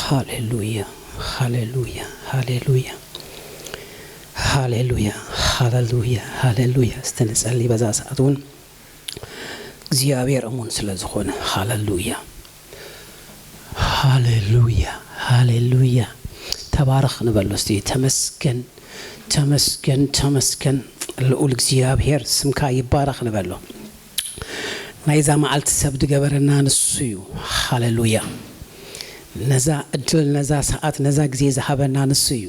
ሃሌሉያ፣ ሃሌሉያ፣ ሃሌሉያ፣ ሃሌሉያ፣ ሃሌሉያ፣ ሃሌሉያ። እስቲ ንጸሊ በዛ ሰዓት እውን እግዚኣብሔር እሙን ስለ ዝኾነ። ሃሌሉያ፣ ሃሌሉያ፣ ሃሌሉያ። ተባረኽ ንበሎ እስቲ። ተመስገን፣ ተመስገን፣ ተመስገን። ልዑል እግዚኣብሔር ስምካ ይባረኽ ንበሎ። ናይዛ መዓልቲ ሰብ ዝገበረና ንሱ እዩ። ሃሌሉያ። ነዛ ዕድል፣ ነዛ ሰዓት፣ ነዛ ግዜ ዝሃበና ንሱ እዩ።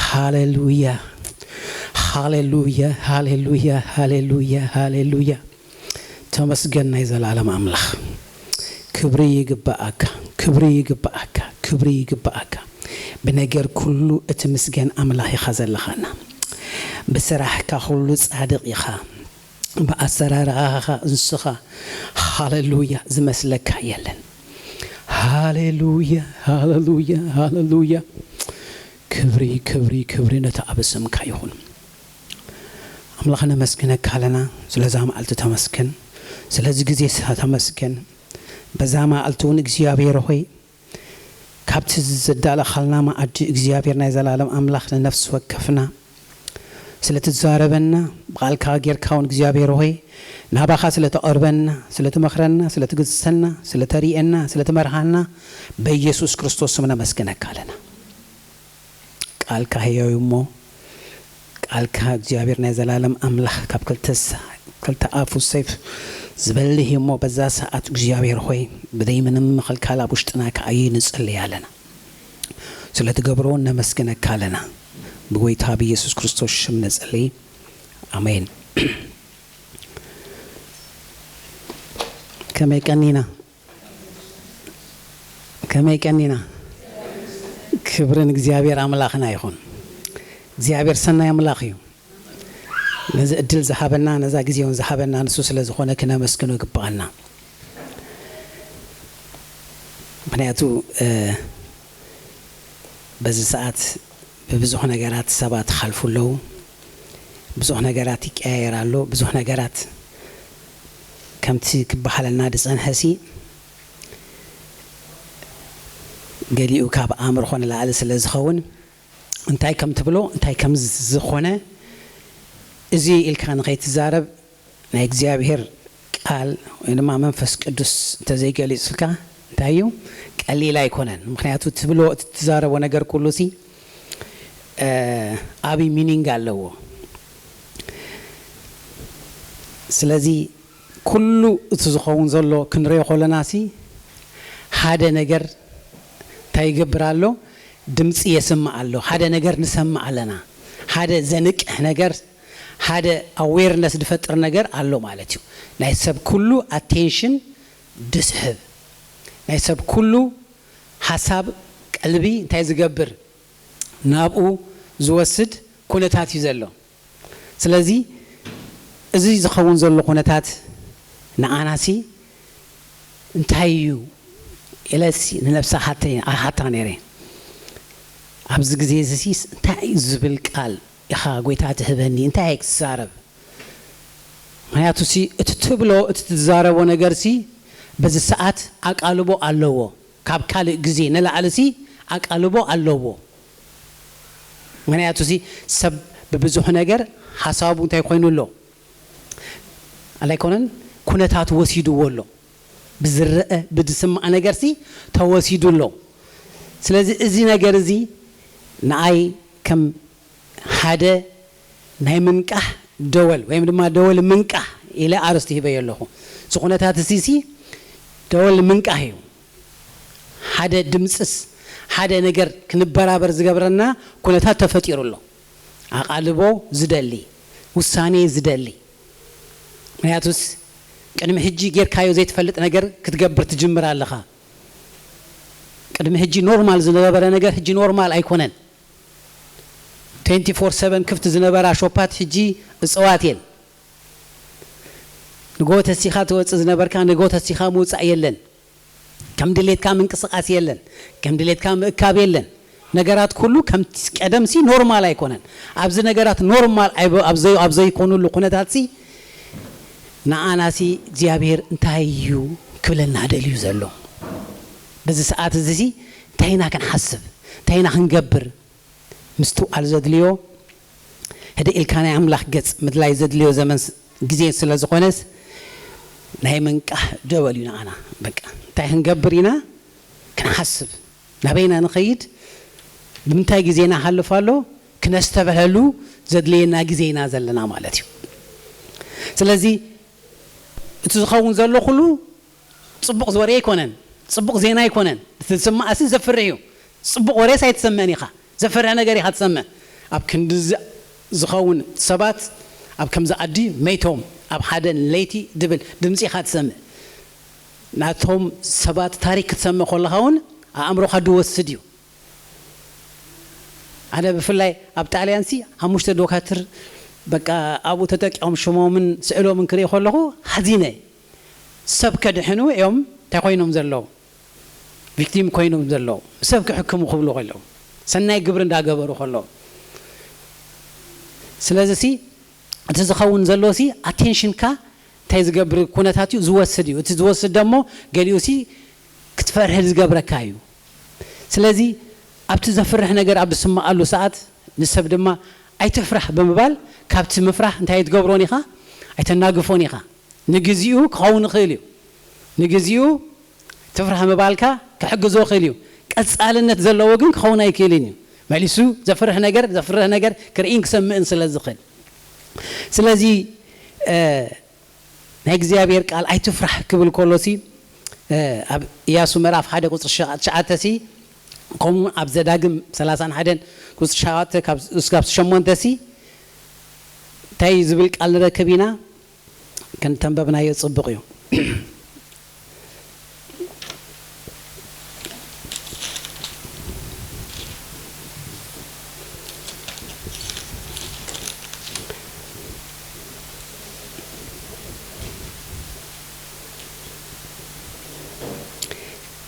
ሃሌሉያ፣ ሃሌሉያ፣ ሃሌሉያ፣ ሃሌሉያ፣ ሃሌሉያ። ተመስገን ናይ ዘላለም ኣምላኽ። ክብሪ ይግባኣካ፣ ክብሪ ይግባኣካ፣ ክብሪ ይግባኣካ። ብነገር ኩሉ እቲ ምስገን ኣምላኽ ኢኻ ዘለኻና። ብስራሕካ ኩሉ ጻድቕ ኢኻ። ብኣሰራርሓኻ እንስኻ፣ ሃሌሉያ፣ ዝመስለካ የለን። ሃሌሉያ፣ ሃሌሉያ፣ ሃሌሉያ። ክብሪ፣ ክብሪ፣ ክብሪ ነቲ ኣብ ስምካ ይኹን። ኣምላኽ ነመስግነካ ኣለና፣ ስለዛ መዓልቲ ተመስገን፣ ስለዚ ግዜ ሳ-፣ ተመስገን። በዛ መዓልቲ እውን እግዚኣብሔር ሆይ፣ ካብቲ ዘዳለኻልና መኣዲ እግዚኣብሔር ናይ ዘላለም ኣምላኽ ንነፍሲ ወከፍና ስለ ትዛረበና፣ ብቓልካ ጌርካ እውን እግዚኣብሔር ሆይ፣ ናባኻ ስለ ተቐርበና፣ ስለ ትመኽረና፣ ስለ ትግስጸና፣ ስለ ተርእየና፣ ስለ ትመርሃና፣ በኢየሱስ ክርስቶስ ስም ነመስግነካ ኣለና። ቃልካ ህያው እዩ እሞ፣ ቃልካ እግዚኣብሔር ናይ ዘላለም ኣምላኽ ካብ ክልተ ሳ-፣ ክልተ ኣፉ ሰይፍ ዝበልህ እዩ እሞ፣ በዛ ሰዓት እግዚኣብሔር ሆይ፣ ብዘይ ምንም ምኽልካል ኣብ ውሽጥና ክኣይ ንጽሊ ኣለና። ስለ ትገብሮ እውን ነመስግነካ ኣለና። ብጎይታ ብኢየሱስ ክርስቶስ ሽም ንጽሊ። ኣሜን። ከመይ ቀኒና? ከመይ ቀኒና? ክብሪ ንእግዚኣብሔር ኣምላኽና ይኹን። እግዚኣብሔር ሰናይ ኣምላኽ እዩ። ነዚ ዕድል ዝሃበና፣ ነዛ ግዜ እውን ዝሃበና ንሱ ስለ ዝኾነ ክነመስግኖ ይግብኣና። ምኽንያቱ፣ እ፣ በዚ ሰዓት ብብዙሕ ነገራት ሰባት ይሓልፉ ኣለዉ። ብዙሕ ነገራት ይቀያየር ኣሎ። ብዙሕ ነገራት ከምቲ ክበሃለልና ዝጸንሐሲ፣ ገሊኡ ካብ ኣእምሮኻ ንላዕሊ ስለ ዝኸውን፣ እንታይ ከም ትብሎ፣ እንታይ ከም ዝኾነ፣ እዚ ኢልካ ንኸይትዛረብ፣ ናይ እግዚኣብሔር ቃል ወይ ድማ መንፈስ ቅዱስ እንተዘይገሊጹልካ፣ እንታይ እዩ? ቀሊል ኣይኮነን። ምኽንያቱ፣ ትብሎ፣ እቲ ትዛረቦ ነገር ኩሉ ሲ፣ እ፣ ዓቢ ሚኒንግ ኣለዎ። ስለዚ፣ ኩሉ እቲ ዝኸውን ዘሎ ክንሪኦ ከለና ሲ፣ ሓደ ነገር እንታይ ይገብር ኣሎ? ድምጺ የስምዕ ኣሎ። ሓደ ነገር ንሰምዕ ኣለና። ሓደ ዘንቅሕ ነገር፣ ሓደ ኣዌርነስ ዝፈጥር ነገር ኣሎ ማለት እዩ። ናይ ሰብ ኩሉ ኣቴንሽን ዝስሕብ፣ ናይ ሰብ ኩሉ ሓሳብ፣ ቀልቢ እንታይ ዝገብር? ናብኡ ዝወስድ ኩነታት እዩ ዘሎ። ስለዚ እዚ ዝኸውን ዘሎ ኩነታት ንዓናሲ እንታይ እዩ ኢለሲ ንነብሳ ሓተ-፣ ሓታ ነይረ። ኣብዚ ግዜ እዚሲ እንታይ እዩ ዝብል ቃል ኢኻ ጎይታ ትህበኒ? እንታይ እየ ክዛረብ? ምኽንያቱሲ እቲ ትብሎ፣ እቲ ትዛረቦ ነገርሲ በዚ ሰዓት ኣቃልቦ ኣለዎ። ካብ ካልእ ግዜ ንላዕሊሲ ኣቃልቦ ኣለዎ። ምኽንያቱሲ ሰብ ብብዙሕ ነገር ሓሳቡ እንታይ ኮይኑ ኣሎ? ኣላ ኣይኮነን? ኩነታት ወሲድዎ ኣሎ። ብዝረአ፣ ብዝስማዕ ነገርሲ ተወሲዱ ኣሎ። ስለዚ እዚ ነገር እዚ ንኣይ ከም ሓደ ናይ ምንቃሕ ደወል ወይም ድማ ደወል ምንቃሕ ኢለ ኣርእስቲ ሂበዮ ኣለኹ። እዚ ኩነታት እዚ ሲ ደወል ምንቃሕ እዩ። ሓደ ድምፅስ፣ ሓደ ነገር ክንበራበር ዝገብረና ኩነታት ተፈጢሩ ኣሎ። ኣቓልቦ ዝደሊ፣ ውሳኔ ዝደሊ። ምኽንያቱስ ቅድሚ ሕጂ ጌርካዮ ዘይትፈልጥ ነገር ክትገብር ትጅምር ኣለኻ። ቅድሚ ሕጂ ኖርማል ዝነበረ ነገር ሕጂ ኖርማል ኣይኮነን። ትዌንቲ ፎር ሰቨን ክፍቲ ዝነበራ ሾፓት ሕጂ እፅዋት እየን። ንጎ ተሲኻ ትወፅእ ዝነበርካ ንጎ ተሲኻ ምውፃእ የለን። ከም ድሌትካ ምንቅስቃስ የለን። ከም ድሌትካ ምእካብ የለን። ነገራት ኩሉ ከምቲ ቀደምሲ ኖርማል ኣይኮነን። ኣብዚ ነገራት ኖርማል ኣይበ-፣ ኣብ ዘይ-፣ ኣብ ዘይኮኑሉ ኩነታትሲ ንዓናሲ እግዚኣብሔር እንታይ እዩ ክብለና ደልዩ ዘሎ? በዚ ሰዓት እዚ ሲ እንታይ ኢና ክንሓስብ? እንታይ ኢና ክንገብር? ምስትውዓል ዘድልዮ፣ ህድእ ኢልካ ናይ ኣምላኽ ገጽ ምድላይ ዘድልዮ ዘመን ስ-፣ ግዜ ስለ ዝኾነስ፣ ናይ ምንቃሕ ደወል እዩ ንዓና። በቃ፣ እንታይ ክንገብር ኢና ክንሓስብ፣ ናበይና ንኸይድ፣ ብምንታይ ግዜና ይሓልፍ ኣሎ፣ ክነስተብህለሉ ዘድልየና ግዜ ኢና ዘለና ማለት እዩ። ስለዚ፣ እቲ ዝኸውን ዘሎ ኩሉ ጽቡቕ ወሬ ኣይኮነን፣ ጽቡቕ ዜና ኣይኮነን። እቲ ዝስማዕሲ ዘፍርሕ እዩ። ጽቡቕ ወሬስ ኣይትሰምዕን ኢኻ። ዘፍርሕ ነገር ኢኻ ትሰምዕ። ኣብ ክንዲ ዝ-፣ ዝኸውን ሰባት ኣብ ከምዚ ዓዲ መይቶም፣ ኣብ ሓደ ለይቲ ድብል ድምጺ ኢኻ ትሰምዕ። ናቶም ሰባት ታሪክ ክትሰምዕ ከለኻ እውን ኣእምሮኻ ድወስድ እዩ። ኣነ ብፍላይ ኣብ ጣልያን ሲ ሓሙሽተ ዶካትር በቃ ኣብኡ ተጠቂዖም ሽሞምን ስእሎምን ክርኢ ከለኹ ሓዚነ። ሰብ ከድሕኑ እዮም እንታይ ኮይኖም ዘለዉ? ቪክቲም ኮይኖም ዘለዉ። ሰብ ክሕክሙ ክብሉ ከለዉ። ሰናይ ግብሪ እንዳገበሩ ከለዉ። ስለዚ ሲ እቲ ዝኸውን ዘሎ ሲ ኣቴንሽንካ እንታይ ዝገብር ኩነታት እዩ ዝወስድ እዩ። እቲ ዝወስድ ደሞ ገሊኡ ሲ ክትፈርህ ዝገብረካ እዩ። ስለዚ ኣብቲ ዘፍርሕ ነገር ኣብ ዝስምዓሉ ሰዓት ንሰብ ድማ ኣይትፍራህ ብምባል ካብቲ ምፍራህ እንታይ ኣይትገብሮን ኢኻ? ኣይተናግፎን ኢኻ። ንግዚኡ ክኸውን ይኽእል እዩ። ንግዚኡ ትፍራህ ምባልካ ክሕግዞ ይኽእል እዩ። ቀጻልነት ዘለዎ ግን ክኸውን ኣይክእልን እዩ። መሊሱ ዘፍርህ ነገር፣ ዘፍርህ ነገር ክርእይን ክሰምዕን ስለ ዝኽእል። ስለዚ፣ እ፣ ናይ እግዚኣብሔር ቃል ኣይትፍራህ ክብል ከሎ ሲ፣ እ፣ ኣብ ኢያሱ ምዕራፍ ሓደ ቁጽሪ ሸ-፣ ትሽዓተ ሲ፣ ከምኡ እውን ኣብ ዘዳግም ሰላሳን ሓደን ቁጽሪ ሸውዓተ ካብ፣ እስካብ ሸሞንተ ሲ፣ እንታይ ዝብል ቃል ንረክብ ኢና? ክንተንበብናዮ ጽቡቕ እዩ።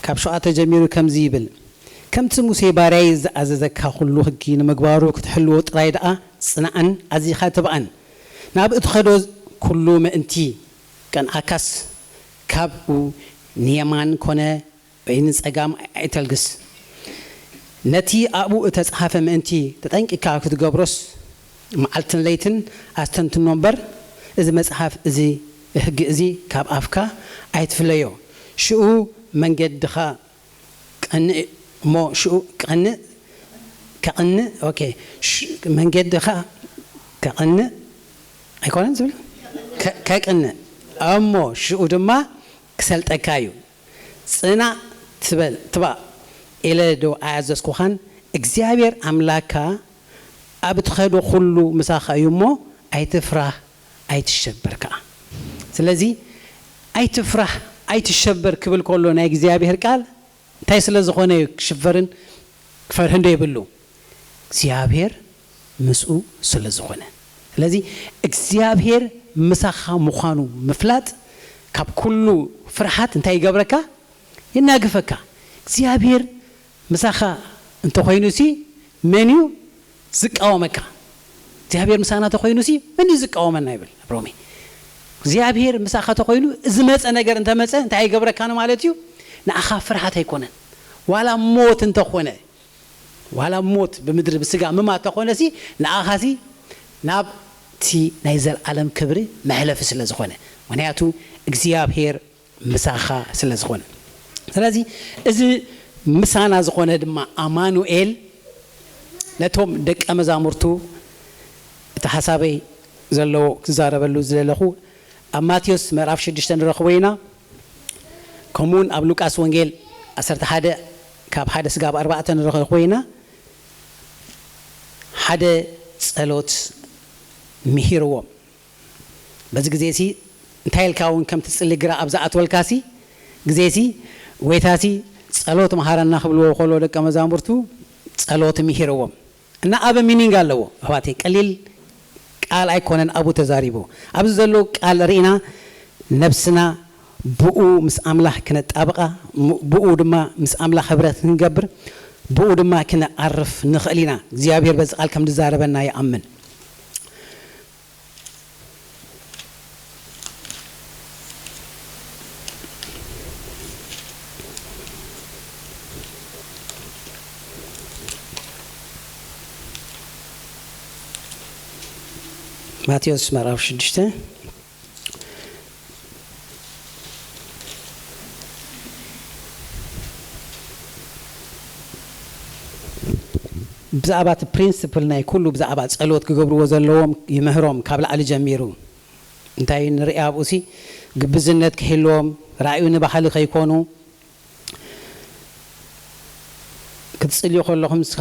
ካብ ሸውዓተ ጀሚሩ ከምዚ ይብል፣ ከምቲ ሙሴ ባርያይ ዝኣዘዘካ ኩሉ ሕጊ ንምግባሩ ክትሕልዎ ጥራይ ደኣ ጽናዕን ኣዚኻ ትብኣን። ናብ እትኸዶ ኩሉ ምእንቲ ቀንኣካስ ካብኡ ንየማን ኮነ ወይ ንጸጋም ኣይተልግስ። ነቲ ኣብኡ እተጻሕፈ ምእንቲ ተጠንቂቕካ ክትገብሮስ መዓልትን ለይትን ኣስተንትኖ እምበር፣ እዚ መጽሓፍ እዚ፣ ሕጊ እዚ ካብ ኣፍካ ኣይትፍለዮ። ሽኡ መንገድኻ ቀንእ እሞ ሽኡ ቀንእ፣ ከቐንእ፣ ኦኬ፣ ሽ-፣ መንገድኻ ከቐንእ ኣይኮነን ዝብል? ከ-፣ ከቅንእ፣ እሞ ሽኡ ድማ ክሰልጠካ እዩ። ጽናዕ ትበል፣ ትባእ ኢለ ዶ ኣያዘዝኩኻን? እግዚኣብሔር ኣምላካ ኣብ ትኸዶ ኩሉ ምሳኻ እዩ እሞ ኣይትፍራህ፣ ኣይትሸበር ከኣ። ስለዚ ኣይትፍራህ፣ ኣይትሸበር ክብል ከሎ ናይ እግዚኣብሔር ቃል እንታይ ስለ ዝኾነ እዩ ክሽፈርን ክፈርህን ዶ ይብሉ? እግዚኣብሔር ምስኡ ስለ ዝኾነ። ስለዚ እግዚኣብሔር ምሳኻ ምዃኑ ምፍላጥ ካብ ኩሉ ፍርሃት እንታይ ይገብረካ? ይናግፈካ። እግዚኣብሔር ምሳኻ እንተኾይኑሲ መን እዩ ዝቃወመካ? እግዚኣብሔር ምሳና ተኾይኑሲ መን እዩ ዝቃወመና? ይብል ኣብ ሮሜ። እግዚኣብሔር ምሳኻ ተኾይኑ ዝመፀ ነገር እንተመፀ እንታይ ኣይገብረካን ማለት እዩ? ንኣኻ ፍርሃት ኣይኮነን። ዋላ ሞት እንተኾነ፣ ዋላ ሞት ብምድሪ ብስጋ ምማት ተኾነሲ ንኣኻሲ ናብቲ ናይ ዘለኣለም ክብሪ መሕለፊ ስለ ዝኾነ፣ ምኽንያቱ እግዚኣብሔር ምሳኻ ስለ ዝኾነ። ስለዚ እዚ ምሳና ዝኾነ ድማ ኣማኑኤል ነቶም ደቀ መዛሙርቱ እቲ ሓሳበይ ዘለዎ ክዛረበሉ ዝደለኹ ኣብ ማቴዎስ ምዕራፍ ሽዱሽተ ንረኽቦ ኢና። ከምኡውን ኣብ ሉቃስ ወንጌል ዓሰርተ ሓደ ካብ ሓደ ስጋብ ኣርባዕተ ንረኽቦ ኢና። ሓደ ጸሎት ምሂርዎም። በዚ ግዜ ሲ እንታይ ኢልካ እውን ከም ትጽሊ ግራ ኣብ ዝኣትወልካ ሲ ግዜ ሲ ጎይታ ሲ ጸሎት መሃረና ክብልዎ ከሎ ደቀ መዛሙርቱ ጸሎት ምሂርዎም። እና ኣበ ሚኒንግ ኣለዎ ኣሕዋተይ፣ ቀሊል ቃል ኣይኮነን ኣብኡ ተዛሪቡ። ኣብዚ ዘሎ ቃል ርኢና ነብስና ብኡ ምስ ኣምላኽ ክነጣብቓ፣ ም-፣ ብኡ ድማ ምስ ኣምላኽ ህብረት ክንገብር፣ ብኡ ድማ ክንዓርፍ ንኽእል ኢና። እግዚኣብሔር በዚ ቃል ከም ዝዛረበና ይኣምን። ማቴዎስ ምዕራፍ ሽዱሽተ። ብዛዕባ እቲ ፕሪንስፕል ናይ ኩሉ ብዛዕባ ጸሎት ክገብርዎ ዘለዎም ይምህሮም ካብ ላዕሊ ጀሚሩ። እንታይ ንርኢ ኣብኡ ሲ ግብዝነት ክህልዎም፣ ራእዩ ንባህሊ ከይኮኑ። ክትጽልዩ ከለኹም ንስኻ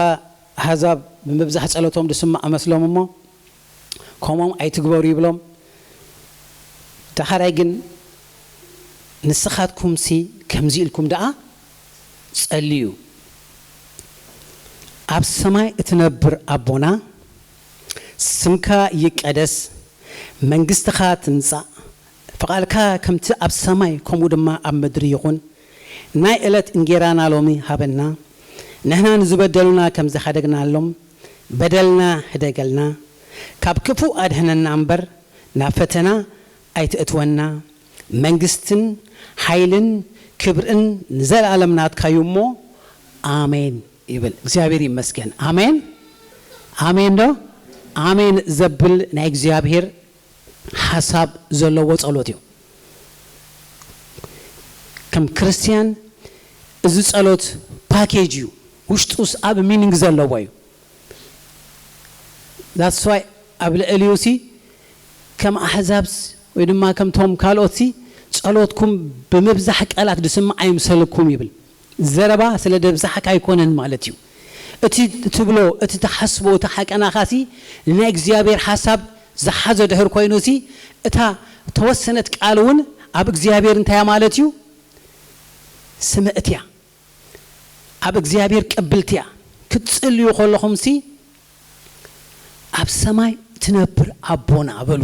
ኣህዛብ ብምብዛሕ ጸሎቶም ዝስማዕ መስሎም እሞ ከምኦም ኣይትግበሩ ይብሎም። ዳሕራይ ግን ንስኻትኩምሲ ከምዚ ኢልኩም ደኣ ጸልዩ። ኣብ ሰማይ እትነብር ኣቦና፣ ስምካ ይቀደስ፣ መንግስትኻ ትምጻእ፣ ፍቓድካ ከምቲ ኣብ ሰማይ ከምኡ ድማ ኣብ ምድሪ ይኹን። ናይ ዕለት እንጌራና ሎሚ ሃበና። ንሕና ንዝበደሉና ከም ዝሓደግናሎም በደልና ሕደገልና። ካብ ክፉእ ኣድሕነና እምበር ናብ ፈተና ኣይትእትወና። መንግስትን ሓይልን ክብርን ንዘለኣለም ናትካ እዩ እሞ ኣሜን ይብል። እግዚኣብሔር ይመስገን። ኣሜን፣ ኣሜን ዶ? ኣሜን ዘብል ናይ እግዚኣብሔር ሓሳብ ዘለዎ ጸሎት እዩ። ከም ክርስትያን እዚ ጸሎት ፓኬጅ እዩ። ውሽጡስ ኣብ ሚኒንግ ዘለዎ እዩ። That's why ኣብ ልዕሊኡ ሲ ከም ኣሕዛብስ ወይ ድማ ከምቶም ካልኦት ሲ ጸሎትኩም ብምብዛሕ ቃላት ዝስማዕ ኣይምሰልኩም ይብል። ዘረባ ስለ ደብዛሕካ ኣይኮነን ማለት እዩ። እቲ ትብሎ፣ እቲ ትሓስቦ፣ እቲ ሓቀናኻ ሲ ንናይ እግዚኣብሔር ሓሳብ ዝሓዘ ድሕር ኮይኑ ሲ እታ ተወሰነት ቃል እውን ኣብ እግዚኣብሔር እንታይ እያ ማለት እዩ? ስምዕት እያ። ኣብ እግዚኣብሔር ቅብልቲ እያ። ክትጽልዩ ከለኹም ሲ ኣብ ሰማይ ትነብር ኣቦና በሉ።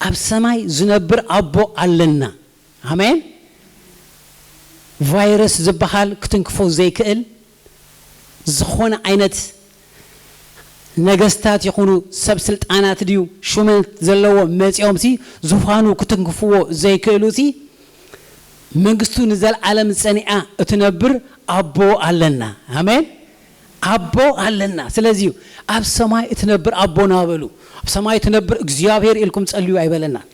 ኣብ ሰማይ ዝነብር ኣቦ ኣለና። ኣሜን። ቫይረስ ዝበሃል ክትንክፎ ዘይክእል፣ ዝኾነ ዓይነት ነገስታት ይኹኑ ሰብ ስልጣናት ድዩ ሹመት ዘለዎ መጺኦም ሲ ዙፋኑ ክትንክፍዎ ዘይክእሉ ሲ መንግስቱ ንዘለዓለም ጸኒዓ እትነብር ኣቦ ኣለና። ኣሜን። ኣቦ ኣለና። ስለዚ እዩ ኣብ ሰማይ እትነብር ኣቦና በሉ። ኣብ ሰማይ እትነብር እግዚኣብሔር ኢልኩም ጸልዩ ኣይበለናን።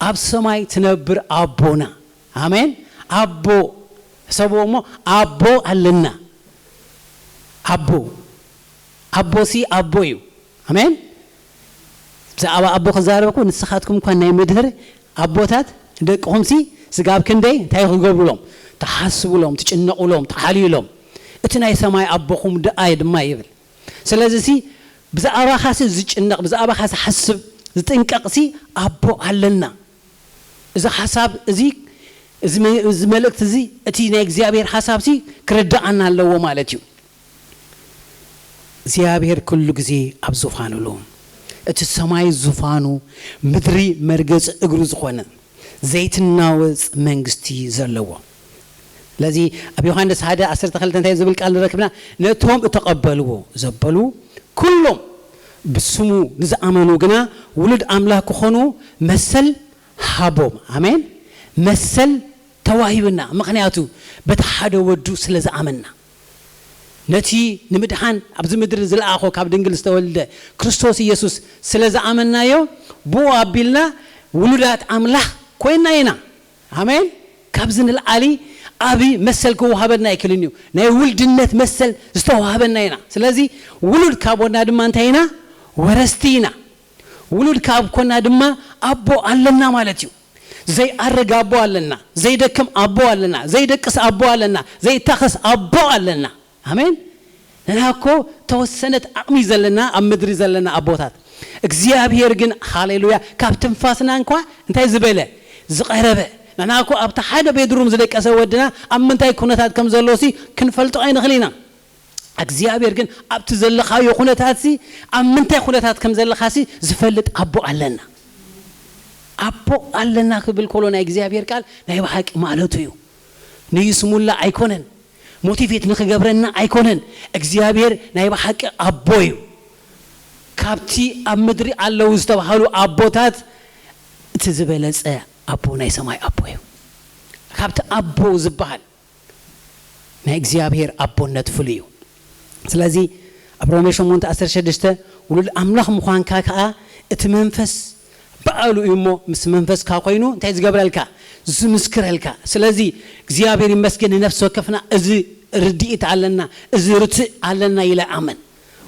ኣብ ሰማይ ትነብር ኣቦና። ኣሜን። ኣቦ ሕሰብዎ እሞ ኣቦ ኣለና። ኣቦ፣ ኣቦሲ ኣቦ እዩ። ኣሜን። ብዛዕባ ኣቦ ክዛረብ እኮ ንስኻትኩም እኳ ናይ ምድር ኣቦታት ደቅኹምሲ ስጋብ ክንደይ እንታይ ክገብሩሎም? ትሓስቡሎም፣ ትጭነቑሎም፣ ትሓልዩሎም። እቲ ናይ ሰማይ ኣቦኹም ደኣ ድማ ይብል። ስለዚ ሲ ብዛዕባኻሲ ዝጭነቕ፣ ብዛዕባኻ ዝሓስብ፣ ዝጥንቀቕ ሲ ኣቦ ኣለና። እዚ ሓሳብ እዚ፣ እዚ መ-፣ እዚ መልእክቲ እዚ፣ እቲ ናይ እግዚኣብሔር ሓሳብ ሲ ክርድኣና ኣለዎ ማለት እዩ። እግዚኣብሔር ኩሉ ግዜ ኣብ ዙፋኑ ኣሎ። እቲ ሰማይ ዙፋኑ፣ ምድሪ መርገጺ እግሩ ዝኾነ ዘይትናወጽ መንግስቲ ዘለዎ። ስለዚ ኣብ ዮሃንስ ሓደ ዓሰርተ ክልተ እንታይ ዝብል ቃል ንረክብና? ነቶም እተቐበልዎ ዘበሉ ኩሎም ብስሙ ንዝኣመኑ ግና ውሉድ ኣምላኽ ክኾኑ መሰል ሃቦም። ኣሜን። መሰል ተዋሂብና፣ ምኽንያቱ በቲ ሓደ ወዱ ስለ ዝኣመንና። ነቲ ንምድሓን ኣብዚ ምድሪ ዝለኣኾ ካብ ድንግል ዝተወልደ ክርስቶስ ኢየሱስ ስለ ዝኣመንናዮ፣ ብኡ ኣቢልና ውሉዳት ኣምላኽ ኮይንና ኢና። ኣሜን። ካብዚ ንልዓሊ ዓቢ መሰል ክወሃበና ኣይክልን እዩ። ናይ ውልድነት መሰል ዝተዋህበና ኢና። ስለዚ ውሉድ ካብ ወና ድማ እንታይ ኢና? ወረስቲ ኢና። ውሉድ ካብ ኮና ድማ ኣቦ ኣለና ማለት እዩ። ዘይኣርግ ኣቦ ኣለና፣ ዘይደክም ኣቦ ኣለና፣ ዘይደቅስ ኣቦ ኣለና፣ ዘይታኸስ ኣቦ ኣለና። ኣሜን። ንሕና እኮ ተወሰነት ዓቕሚ ዘለና ኣብ ምድሪ ዘለና ኣቦታት፣ እግዚኣብሔር ግን ሃሌሉያ ካብ ትንፋስና እንኳ እንታይ ዝበለ ዝቐረበ። ንሕና እኮ ኣብቲ ሓደ ቤድሩም ዝደቀሰ ወድና ኣብ ምንታይ ኩነታት ከም ዘሎ ሲ ክንፈልጦ ኣይንኽእል ኢና። እግዚኣብሔር ግን ኣብቲ ዘለኻዮ ኩነታት ሲ ኣብ ምንታይ ኩነታት ከም ዘለኻ ሲ ዝፈልጥ ኣቦ ኣለና። ኣቦ ኣለና ክብል ከሎ ናይ እግዚኣብሔር ቃል ናይ ብሓቂ ማለቱ እዩ። ንይስሙላ ኣይኮነን፣ ሞቲቬት ንክገብረና ኣይኮነን። እግዚኣብሔር ናይ ብሓቂ ኣቦ እዩ። ካብቲ ኣብ ምድሪ ኣለዉ ዝተባሃሉ ኣቦታት እቲ ዝበለጸ ኣቦ ናይ ሰማይ ኣቦ እዩ። ካብቲ ኣቦ ዝበሃል ናይ እግዚኣብሔር ኣቦነት ፍሉይ እዩ። ስለዚ ኣብ ሮሜ ሸሞንተ ዓሰርተ ሽዱሽተ ውሉድ ኣምላኽ ምዃንካ ከኣ እቲ መንፈስ በኣሉ እዩ እሞ ምስ መንፈስካ ኮይኑ እንታይ ዝገብረልካ? ዝምስክረልካ። ስለዚ እግዚኣብሔር ይመስገን፣ ንነፍሲ ወከፍና እዚ ርድኢት ኣለና፣ እዚ ርትእ ኣለና ኢለ ኣምን።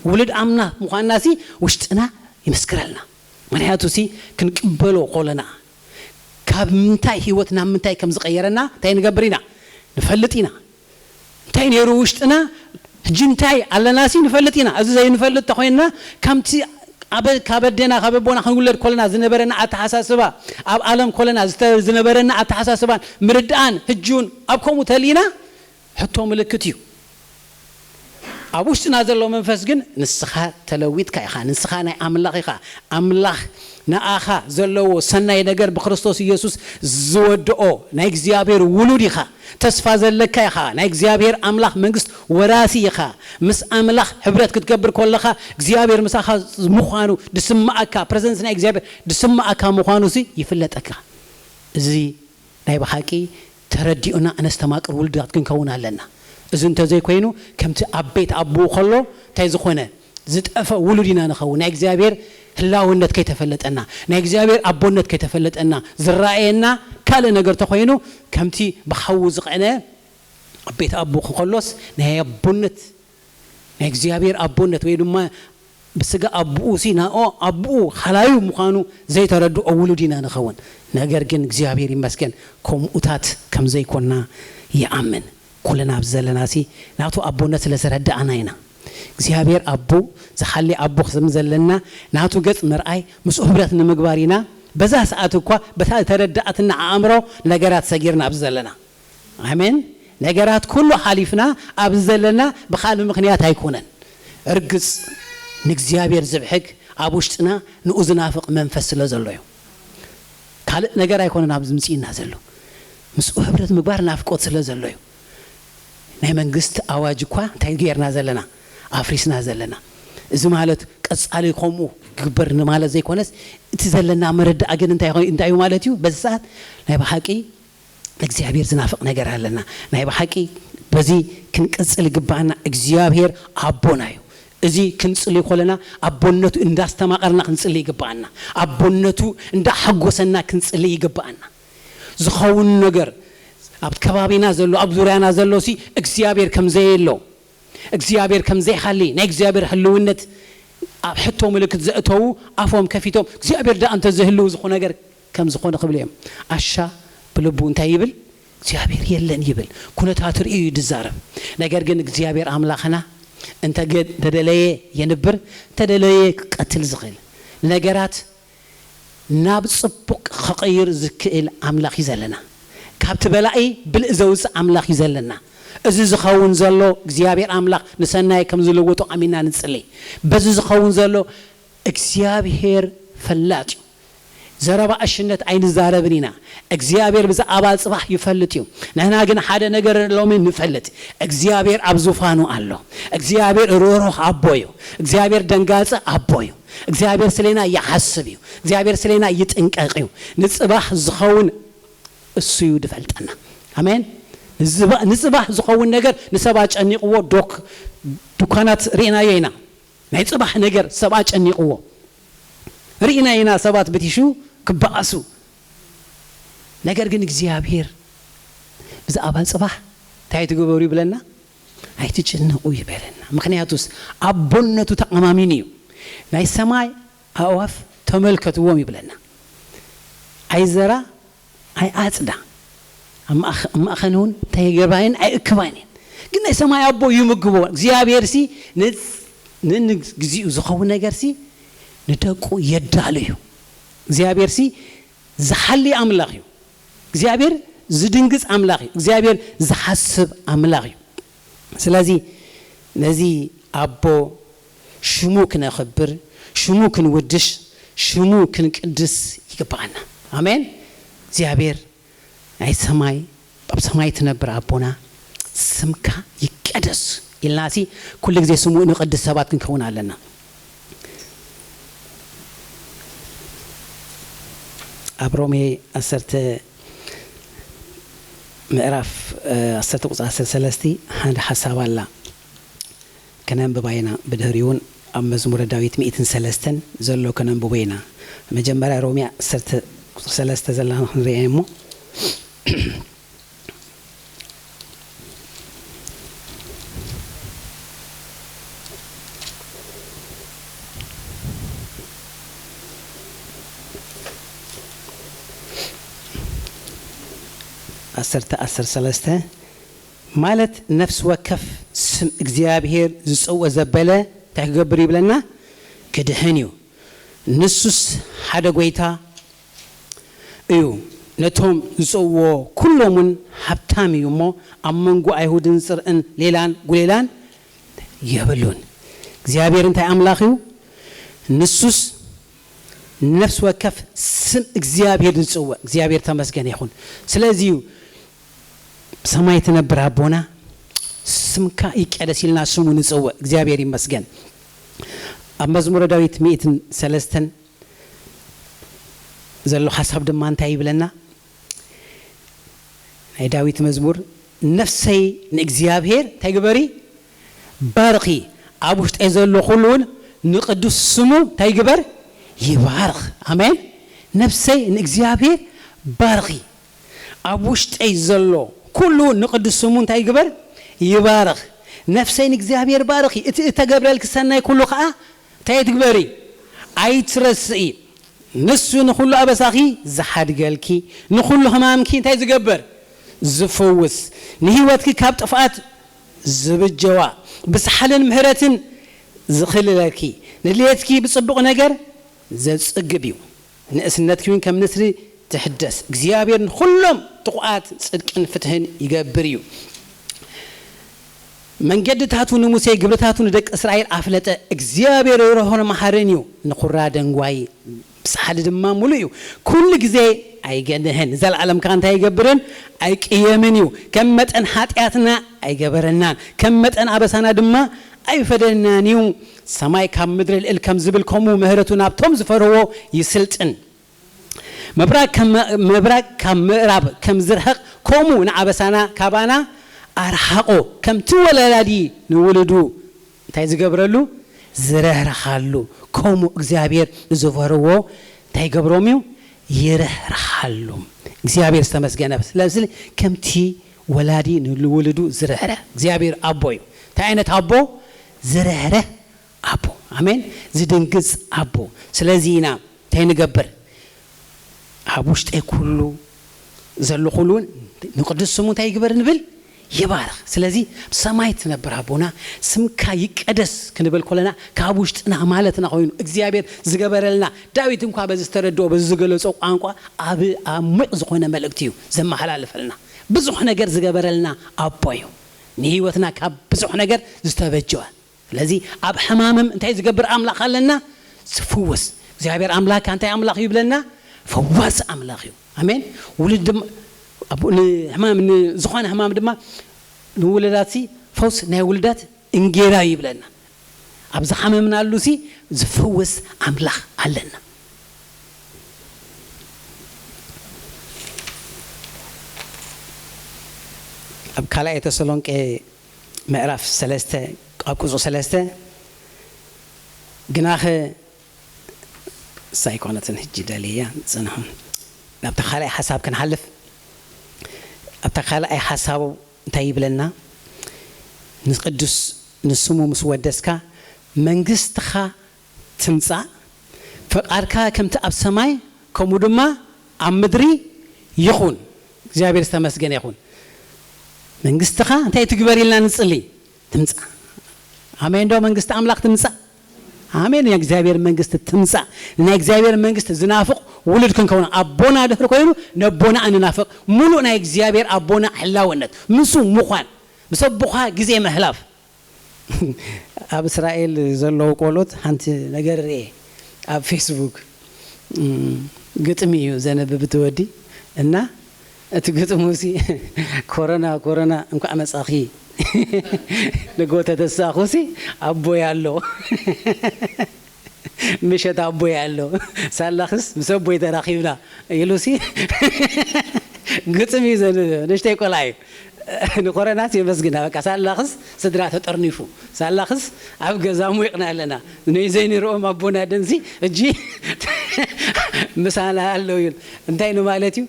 ውሉድ ኣምና ምዃንና ሲ ውሽጥና ይምስክረልና። ምክንያቱ ሲ ክንቅበሎ ከለና ካብ ምንታይ ህይወት ናብ ምንታይ ከም ዝቐየረና እንታይ ንገብር ኢና? ንፈልጥ ኢና። እንታይ ነይሩ ውሽጥና? ሕጂ እንታይ ኣለና ሲ ንፈልጥ ኢና። እዚ ዘይንፈልጥ ተኾይንና ከምቲ ኣበ ካብ ኣደና ካብ ኣቦና ክንውለድ ኮለና ዝነበረና ኣተሓሳስባ፣ ኣብ ዓለም ኮለና ዝተ- ዝነበረና ኣተሓሳስባን ምርድኣን ሕጂ እውን ኣብ ከምኡ ተልኢና ሕቶ ምልክት እዩ። ኣብ ውሽጥና ዘሎ መንፈስ ግን ንስኻ ተለዊጥካ ኢኻ፣ ንስኻ ናይ ኣምላኽ ኢኻ። ኣምላኽ ንኣኻ ዘለዎ ሰናይ ነገር ብክርስቶስ ኢየሱስ ዝወድኦ ናይ እግዚኣብሔር ውሉድ ኢኻ። ተስፋ ዘለካ ኢኻ። ናይ እግዚኣብሔር ኣምላኽ መንግስት ወራሲ ኢኻ። ምስ ኣምላኽ ሕብረት ክትገብር ከለኻ እግዚኣብሔር ምሳኻ ምዃኑ ድስምኣካ፣ ፕረዘንስ ናይ እግዚኣብሔር ድስምኣካ ምዃኑ ሲ ይፍለጠካ። እዚ ናይ ብሓቂ ተረዲኡና እነስተማቅር ውሉዳት ክንከውን ኣለና። እዚ እንተዘይኮይኑ ከምቲ ኣብ ቤት ኣቦኡ ከሎ እንታይ ዝኾነ ዝጠፈ ውሉድ ኢና ንኸውን። ናይ እግዚኣብሔር ህላውነት ከይተፈለጠና፣ ናይ እግዚኣብሔር ኣቦነት ከይተፈለጠና ዝረኣየና ካልእ ነገር ተኾይኑ ከምቲ ብሓዊ ዝቐነ ኣብ ቤት ኣቦ ከሎስ ናይ ኣቦነት ናይ እግዚኣብሔር ኣቦነት ወይ ድማ ብስጋ ኣቦኡ ሲ ናኦ ኣቦኡ ሓላዩ ምዃኑ ዘይተረድኦ ውሉድ ኢና ንኸውን። ነገር ግን እግዚኣብሔር ይመስገን ከምኡታት ከም ዘይኮንና ይኣምን። ኩልና ኣብዚ ዘለና ሲ ናቱ ኣቦነት ስለ ዘረዳእና ኢና። እግዚኣብሔር ኣቦ ዝሓሊ ኣቦ ከም ዘለና ናቱ ገጽ ምርኣይ ምስኡ ህብረት ንምግባር ኢና በዛ ሰዓት እኳ በታ ተረዳእትና ኣእምሮ ነገራት ሰጊርና ኣብዚ ዘለና ኣሜን። ነገራት ኩሉ ሓሊፍና ኣብዚ ዘለና ብኻልእ ምኽንያት ኣይኮነን። እርግጽ ንእግዚኣብሔር ዝብሕግ ኣብ ውሽጥና ንኡ ዝናፍቕ መንፈስ ስለ ዘሎ እዩ። ካልእ ነገር ኣይኮነን ኣብዚ ምጽእና ዘሎ ምስኡ ህብረት ምግባር ናፍቆት ስለ ዘሎ እዩ። ናይ መንግስቲ ኣዋጅ እኳ እንታይ ጌርና ዘለና ኣፍሪስና ዘለና። እዚ ማለት ቀጻሊ ከምኡ ግበር ንማለት ዘይኮነስ እቲ ዘለና መረዳእ ግን እንታይ ኮይኑ- እንታይ እዩ ማለት እዩ? በዚ ሰዓት ናይ ብሓቂ እግዚኣብሔር ዝናፍቕ ነገር ኣለና። ናይ ብሓቂ በዚ ክንቅጽል ይግባኣና። እግዚኣብሔር ኣቦና እዩ። እዚ ክንጽሊ ኮለና ኣቦነቱ እንዳስተማቐርና ክንጽሊ ይግባኣና። ኣቦነቱ እንዳሓጎሰና ክንጽሊ ይግባኣና። ዝኸውን ነገር ኣብ ከባቢና ዘሎ ኣብ ዙርያና ዘሎ ሲ እግዚኣብሔር ከም ዘየሎ እግዚኣብሔር ከም ዘይሓሊ ናይ እግዚኣብሔር ህልውነት ኣብ ሕቶ ምልክት ዘእተዉ ኣፎም ከፊቶም እግዚኣብሔር ደኣ እንተዝህልው ዝኾ ነገር ከም ዝኾነ ክብል እዮም። ኣሻ ብልቡ እንታይ ይብል? እግዚኣብሔር የለን ይብል። ኩነታት ርእዩ እዩ ዝዛረብ። ነገር ግን እግዚኣብሔር ኣምላኽና እንተገ- እንተደለየ የንብር፣ እንተደለየ ክቀትል ዝኽእል ነገራት ናብ ጽቡቕ ክቕይር ዝክእል ኣምላኽ እዩ ዘለና። ካብቲ በላኢ ብልእ ዘውፅእ ኣምላኽ እዩ ዘለና። እዚ ዝኸውን ዘሎ እግዚኣብሔር ኣምላኽ ንሰናይ ከም ዝልውጦ ኣሚና ንጽሊ። በዚ ዝኸውን ዘሎ እግዚኣብሔር ፈላጥ እዩ። ዘረባ እሽነት ኣይንዛረብን ኢና። እግዚኣብሔር ብዛዕባ ጽባሕ ይፈልጥ እዩ። ንሕና ግን ሓደ ነገር ሎሚ ንፈልጥ። እግዚኣብሔር ኣብ ዙፋኑ ኣሎ። እግዚኣብሔር ርህሩህ ኣቦ እዩ። እግዚኣብሔር ደንጋጽ ኣቦ እዩ። እግዚኣብሔር ስሌና ይሓስብ እዩ። እግዚኣብሔር ስሌና ይጥንቀቕ እዩ። ንጽባሕ ዝኸውን እሱ እዩ ዝፈልጠና። ኣሜን። ንዝባ- ንጽባሕ ዝኸውን ነገር ንሰብ ኣጨኒቕዎ ዶክ ድኳናት ርኢናዮ ኢና። ናይ ጽባሕ ነገር ሰብ ኣጨኒቕዎ ርኢና ኢና። ሰባት ብቲሹ ክበኣሱ። ነገር ግን እግዚኣብሔር ብዛዕባ ጽባሕ እንታይ ትግበሩ ይብለና? ኣይትጭነቑ ይበለና። ምክንያቱስ ኣቦነቱ ተኣማሚኑ እዩ። ናይ ሰማይ ኣእዋፍ ተመልከትዎም ይብለና። ኣይዘራ ኣይኣጽዳ ኣብ ማእኸ- ኣብ ማእኸን እውን እንታይ የገባየን ኣይእክባን እየን። ግን ናይ ሰማይ ኣቦ ይምግቦ። እግዚኣብሔር ሲ ንጽ- ንንግዚኡ ዝኸውን ነገር ሲ ንደቁ የዳሉ እዩ። እግዚኣብሔር ሲ ዝሓሊ ኣምላኽ እዩ። እግዚኣብሔር ዝድንግጽ ኣምላኽ እዩ። እግዚኣብሔር ዝሓስብ ኣምላኽ እዩ። ስለዚ ነዚ ኣቦ ሽሙ ክነኽብር፣ ሽሙ ክንውድሽ፣ ሽሙ ክንቅድስ ይግባኣና። ኣሜን። እግዚኣብሔር ናይ ሰማይ ኣብ ሰማይ ትነብር ኣቦና ስምካ ይቀደስ ኢልናሲ ኩሉ ግዜ ስሙ ንቅድስ ሰባት ክንከውን ኣለና። ኣብ ሮሜ ዓሰርተ ምዕራፍ ዓሰርተ ቁፅሪ ዓሰርተ ሰለስተ ሓደ ሓሳብ ኣላ። ከነንብባ ኢና። ብድሕሪኡ እውን ኣብ መዝሙረ ዳዊት ሚእትን ሰለስተን ዘሎ ከነንብቦ ኢና። መጀመርያ ሮሜ ዓሰርተ ቁፅሪ ሰለስተ ዘለና ክንሪኣ እሞ፣ ዓሰርተ ዓሰርተ ሰለስተ ማለት፣ ነፍሲ ወከፍ ስም እግዚኣብሔር ዝጸውኦ ዘበለ እንታይ ክገብር ይብለና? ክድሕን እዩ። ንሱስ ሓደ ጐይታ እዩ፣ ነቶም ዝጸውዎ ኩሎም እውን ሃብታም እዩ እሞ፣ ኣብ መንጎ ኣይሁድን ጽርዕን ሌላን ጉሌላን የብሉን። እግዚኣብሔር እንታይ ኣምላኽ እዩ? ንሱስ ነፍሲ ወከፍ ስም እግዚኣብሔር ዝጽውዕ እግዚኣብሔር ተመስገን ይኹን። ስለዚ እዩ ብሰማይ ትነብር ኣቦና ስምካ ይቀደስ ኢልና ስሙ ንጽውዕ። እግዚኣብሔር ይመስገን። ኣብ መዝሙረ ዳዊት ሚእትን ሰለስተን ዘሎ ሓሳብ ድማ እንታይ ይብለና? ናይ ዳዊት መዝሙር፣ ነፍሰይ ንእግዚኣብሔር እንታይ ግበሪ? ባርኺ። ኣብ ውሽጠይ ዘሎ ኩሉ እውን ንቅዱስ ስሙ እንታይ ግበር? ይባርኽ። ኣሜን። ነፍሰይ ንእግዚኣብሔር ባርኺ። ኣብ ውሽጠይ ዘሎ ኩሉ ንቅዱስ ስሙ እንታይ ግበር? ይባርኽ። ነፍሰይ ንእግዚኣብሔር ባርኺ። እቲ እተገብረልኪ ሰናይ ኩሉ ኸዓ እንታይ ትግበሪ? ኣይትረስኢ። ንሱ ንኹሉ ኣበሳኺ ዝሓድገልኪ፣ ንኹሉ ሕማምኪ እንታይ ዝገብር? ዝፍውስ፣ ንህይወትኪ ካብ ጥፍኣት ዝብጀዋ፣ ብሳሕልን ምሕረትን ዝኽልለኪ፣ ንድሌትኪ ብጽቡቕ ነገር ዘጽግብ እዩ። ንእስነትኪ እውን ከም ንስሪ ትሕደስ። እግዚኣብሔር ንኹሎም ጥቑኣት ጽድቅን ፍትሕን ይገብር እዩ። መንገድታቱ ንሙሴ፣ ግብርታቱ ንደቂ እስራኤል ኣፍለጠ። እግዚኣብሔር ርህሩህን መሓርን እዩ፣ ንኹራ ደንጓዪ ብሳሕሊ ድማ ሙሉእ እዩ። ኩሉ ግዜ ኣይገንህን፣ ንዘለኣለም ከኣ እንታይ ኣይገብርን? ኣይቅየምን እዩ። ከም መጠን ሓጢኣትና ኣይገበረናን፣ ከም መጠን ኣበሳና ድማ ኣይፈደናን እዩ። ሰማይ ካብ ምድሪ ልዕል ከም ዝብል፣ ከምኡ ምሕረቱ ናብቶም ዝፈርህዎ ይስልጥን። ምብራቕ ከም፣ ምብራቕ ካብ ምዕራብ ከም ዝርሕቕ፣ ከምኡ ንኣበሳና ካባና ኣርሓቖ። ከምቲ ወላዲ ንውሉዱ እንታይ ዝገብረሉ? ዝረህርሃሉ። ከምኡ እግዚኣብሔር ንዝፈርዎ እንታይ ይገብሮም እዩ? ይረህርሃሉ። እግዚኣብሔር ዝተመስገነ። ስለዚ ከምቲ ወላዲ ንውሉዱ ዝርህርህ እግዚኣብሔር ኣቦ እዩ። እንታይ ዓይነት ኣቦ? ዝርህርህ ኣቦ። ኣሜን። ዝድንግጽ ኣቦ። ስለዚ ኢና እንታይ ንገብር? ኣብ ውሽጠይ ኩሉ ዘሎ ኩሉ እውን ንቅዱስ ስሙ እንታይ ይግበር ንብል? ይባርኽ። ስለዚ ብሰማይ ትነብር ኣቦና ስምካ ይቀደስ ክንብል ከለና ካብ ውሽጥና ማለትና ኮይኑ እግዚኣብሔር ዝገበረልና፣ ዳዊት እንኳ በዚ ዝተረድኦ በዚ ዝገለጾ ቋንቋ ኣብ ዓሚቕ ዝኾነ መልእክቲ እዩ ዘመሓላልፈልና። ብዙሕ ነገር ዝገበረልና ኣቦ እዩ። ንህይወትና ካብ ብዙሕ ነገር ዝተበጀወ። ስለዚ ኣብ ሕማምም እንታይ ዝገብር ኣምላኽ ኣለና? ዝፍውስ። እግዚኣብሔር ኣምላኽ እንታይ ኣምላኽ እዩ ይብለና? ፈዋሲ ኣምላኽ እዩ። ኣሜን። ውሉድ ድማ፣ ኣብ፣ ንሕማም፣ ንዝኾነ ሕማም ድማ ንውሉዳት ሲ ፈውስ ናይ ውሉዳት እንጌራ እዩ ይብለና። ኣብ ዝሓመምናሉ ሲ ዝፍውስ ኣምላኽ ኣለና። ኣብ ካልኣይ ተሰሎንቄ ምዕራፍ ሰለስተ ኣብ ቁጽሪ ሰለስተ፣ ግናኸ እሳ ኣይኮነትን ሕጂ ደልያ ጽንሑ። ናብታ ካልኣይ ሓሳብ ክንሓልፍ፣ ኣብታ ካልኣይ ሓሳቡ እንታይ ይብለና? ንቅዱስ ንስሙ ምስ ወደስካ፣ መንግስትኻ ትምጻእ፣ ፈቃድካ ከምቲ ኣብ ሰማይ ከምኡ ድማ ኣብ ምድሪ ይኹን። እግዚኣብሔር ዝተመስገነ ይኹን። መንግስትኻ እንታይ ትግበር ኢልና ንጽሊ? ትምጻእ። ኣሜን ዶ? መንግስቲ ኣምላኽ ትምጻእ። ኣሜን። ናይ እግዚኣብሔር መንግስቲ ትምጻእ። ናይ እግዚኣብሔር መንግስቲ ዝናፍቕ ውሉድ ክንከውን፣ ኣቦና ድሕሪ ኮይኑ ነቦና እንናፍቕ፣ ሙሉእ ናይ እግዚኣብሔር ኣቦና ህላውነት፣ ምስ ምዃን፣ ምስ ኣቦኻ ግዜ ምሕላፍ። ኣብ እስራኤል ዘለዉ ቆልዑት ሓንቲ ነገር ርኤ ኣብ ፌስቡክ፣ እም፣ ግጥሚ እዩ ዘንብብ እቲ ወዲ። እና እቲ ግጥሙ ሲ፣ "ኮሮና፣ ኮሮና፣ እንኳዕ መጻኺ፣ ንጎ ተተሳእኹ ሲ፣ ኣቦይ ኣሎ፣ ምሸት ኣቦይ ኣሎ፣ ሳላኽስ ምስ ኣቦይ ተራኺብና" ኢሉ ሲ፣ ግጥሚ እዩ ዘንብብ። ንእሽተይ ቆልዓ እዩ። ንኮረናስ የመስግና። በቃ ሳላኽስ ስድራ ተጠርኒፉ። ሳላኽስ ኣብ ገዛ ሙይቕና ኣለና። ነይ ዘይንርኦም ኣቦና ደንሲ እጂ ምሳና ኣለዉ እዩ። እንታይ ንማለት እዩ?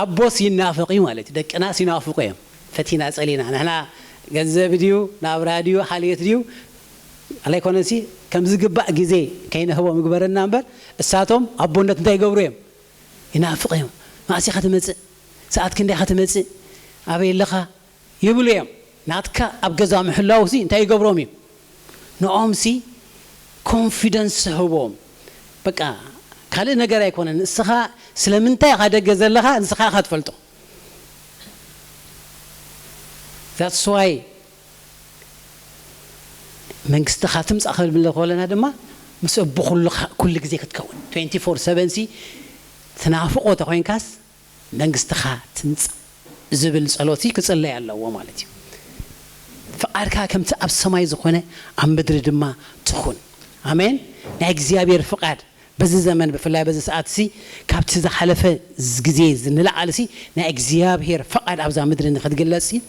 ኣቦስ ይናፍቕ እዩ ማለት እዩ። ደቅናስ ይናፍቑ እዮም። ፈቲና ጸሊና ንሕና ገንዘብ ድዩ፣ ናብራ ድዩ፣ ሓልዮት ድዩ፣ ኣላይኮነሲ ከም ዝግባእ ግዜ ከይንህቦም ይግበረና እምበር፣ እሳቶም ኣቦነት እንታይ ይገብሩ እዮም? ይናፍቕ እዮም። ማእሲኻ ትመጽእ፣ ሰዓት ክንደይ ኢኻ ትመጽእ፣ ኣበይ ኣለኻ ይብሉ እዮም። ናትካ ኣብ ገዛ ምሕላው ሲ እንታይ ይገብሮም እዩ? ንኦም ሲ ኮንፊደንስ ህቦም። በቃ ካልእ ነገር ኣይኮነን። ንስኻ ስለምንታይ ኢኻ ደገ ዘለኻ ንስኻ ኢኻ ትፈልጦ። That's why መንግስትኻ ትምጻእ ክንብል ከለና ድማ ምስ ኣቦ ኩሉ ግዜ ክትከውን፣ ትዌንቲ ፎር ሰቨን ሲ ትናፍቖ ተኾይንካስ መንግስትኻ ትምጻእ ዝብል ጸሎት ክጽለይ ኣለዎ ማለት እዩ። ፍቓድካ ከምቲ ኣብ ሰማይ ዝኾነ ኣብ ምድሪ ድማ ትኹን። ኣሜን። ናይ እግዚኣብሔር ፍቓድ በዚ ዘመን ብፍላይ በዚ ሰዓት ሲ ካብቲ ዝሓለፈ ግዜ ንላዕሊ ሲ ናይ እግዚኣብሔር ፍቓድ ኣብዛ ምድሪ ንክትግለጽ ሲ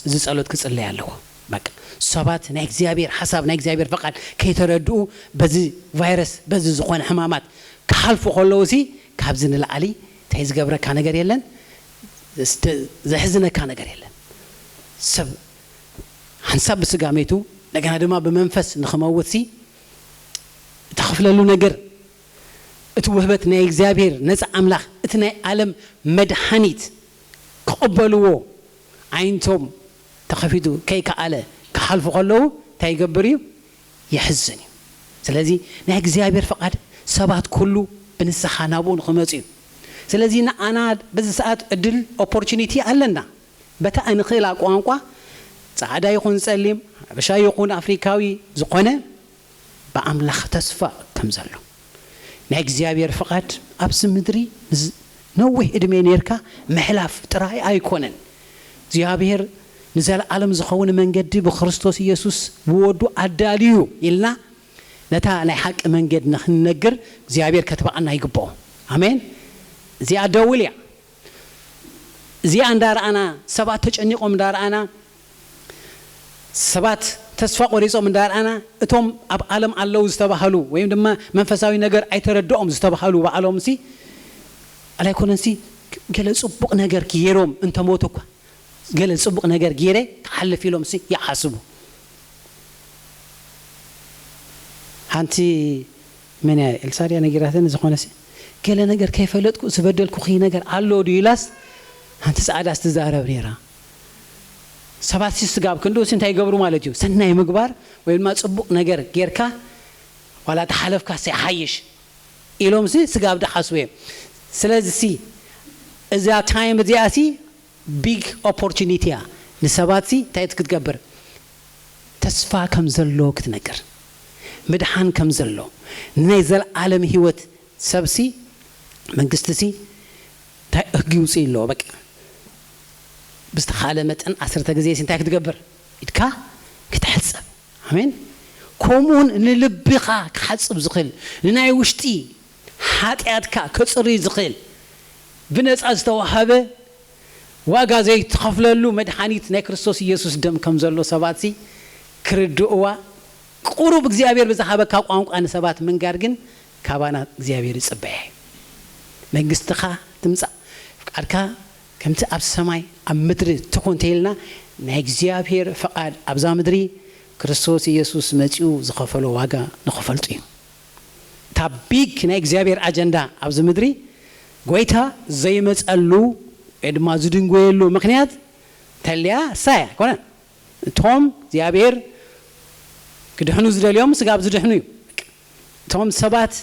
እዚ ጸሎት ክጽለይ ኣለዎ። በቃ ሰባት ናይ እግዚኣብሔር ሓሳብ ናይ እግዚኣብሔር ፍቓድ ከይተረድኡ በዚ ቫይረስ በዚ ዝኾነ ሕማማት ክሓልፉ ከለዉ ሲ ካብዚ ንላዕሊ እንታይ ዝገብረካ ነገር የለን፣ ዘሕዝነካ ነገር የለን። ሰብ ሓንሳብ ብስጋ ሜቱ እንደገና ድማ ብመንፈስ ንክመውት ሲ እተኽፍለሉ ነገር እቲ ውህበት ናይ እግዚኣብሔር ነፃ ኣምላኽ እቲ ናይ ዓለም መድሓኒት ክቕበልዎ ዓይንቶም ተኸፊቱ ከይከኣለ ክሓልፉ ከለዉ እንታይ ይገብር እዩ? የሕዝን እዩ። ስለዚ ናይ እግዚኣብሔር ፍቓድ ሰባት ኩሉ ብንስሓ ናብኡ ንኽመፁ እዩ። ስለዚ ንኣና በዚ ሰዓት ዕድል ኦፖርቹኒቲ ኣለና። በታ እንኽእላ ቋንቋ ፃዕዳ ይኹን ፀሊም፣ ሓበሻ ይኹን ኣፍሪካዊ ዝኾነ ብኣምላኽ ተስፋ ከም ዘሎ ናይ እግዚኣብሔር ፍቓድ ኣብዚ ምድሪ ነዊሕ ዕድሜ ኔርካ ምሕላፍ ጥራይ ኣይኮነን። እግዚኣብሔር ንዘለዓለም ዝኸውን መንገዲ ብክርስቶስ ኢየሱስ ብወዱ ኣዳልዩ ኢልና ነታ ናይ ሓቂ መንገድ ንክንነግር እግዚኣብሔር ከትብዓና ይግብኦ። ኣሜን። እዚኣ ደውል እያ። እዚኣ እንዳረኣና ሰባት ተጨኒቖም እንዳረኣና ሰባት ተስፋ ቆሪጾም እንዳረኣና እቶም ኣብ ዓለም ኣለዉ ዝተባሃሉ ወይም ድማ መንፈሳዊ ነገር ኣይተረድኦም ዝተባሃሉ ባዕሎም ሲ ኣላይኮነን ሲ ገለ ጽቡቕ ነገር ገይሮም እንተሞቱ እኳ ገለ ጽቡቕ ነገር ገይረ ክሓልፍ ኢሎም ሲ ይሓስቡ። ሓንቲ መን እያ ኤልሳድያ ነጊራተኒ ዝኾነ ሲ ገለ ነገር ከይፈለጥኩ ዝበደልኩኺ ነገር ኣሎ ድዩ ኢላስ ሓንቲ ጻዕዳ ስትዛረብ ነይራ። ሰባት ሲ ስጋብ ክንድኡ ሲ እንታይ ይገብሩ ማለት እዩ? ሰናይ ምግባር ወይ ድማ ጽቡቕ ነገር ጌርካ ዋላ ተሓለፍካ ሲ ሓይሽ ኢሎም ሲ ስጋብ ድሓስቡ እዮም። ስለዚ ሲ እዛ ታይም እዚኣ ሲ ቢግ ኦፖርቹኒቲ እያ ንሰባት ሲ እንታይ ክትገብር ተስፋ ከም ዘሎ ክትነግር ምድሓን ከም ዘሎ ናይ ዘለዓለም ህይወት ሰብሲ መንግስቲ ሲ እንታይ ህጊ ውፅእ ኣለዎ በቃ ብዝተኻለ መጠን ዓሰርተ ግዜ ሲ እንታይ ክትገብር ኢድካ ክትሕፀብ ኣሜን ከምኡውን ንልብኻ ክሓፅብ ዝኽእል ንናይ ውሽጢ ሓጢኣትካ ከፅሪ ዝኽእል ብነፃ ዝተዋሃበ ዋጋ ዘይትኸፍለሉ መድሓኒት ናይ ክርስቶስ ኢየሱስ ደም ከም ዘሎ ሰባት ሲ ክርድእዋ ቁሩብ እግዚኣብሔር ብዝሃበካ ቋንቋ ንሰባት ምንጋር ግን ካባና እግዚኣብሔር ይጽበየ እዩ። መንግስትኻ ትምጻእ፣ ፍቃድካ ከምቲ ኣብ ሰማይ ኣብ ምድሪ ትኹን ተይልና ናይ እግዚኣብሔር ፍቃድ ኣብዛ ምድሪ ክርስቶስ ኢየሱስ መጺኡ ዝኸፈሎ ዋጋ ንኽፈልጡ እዩ። እታ ቢግ ናይ እግዚኣብሔር ኣጀንዳ ኣብዚ ምድሪ ጎይታ ዘይመጸሉ ወይ ድማ ዝድንጎየሉ ምክንያት ተልያ እሳ እያ ኮነ እቶም እግዚኣብሔር ክድሕኑ ዝደልዮም ስጋብ ዝድሕኑ እዩ። እቶም ሰባት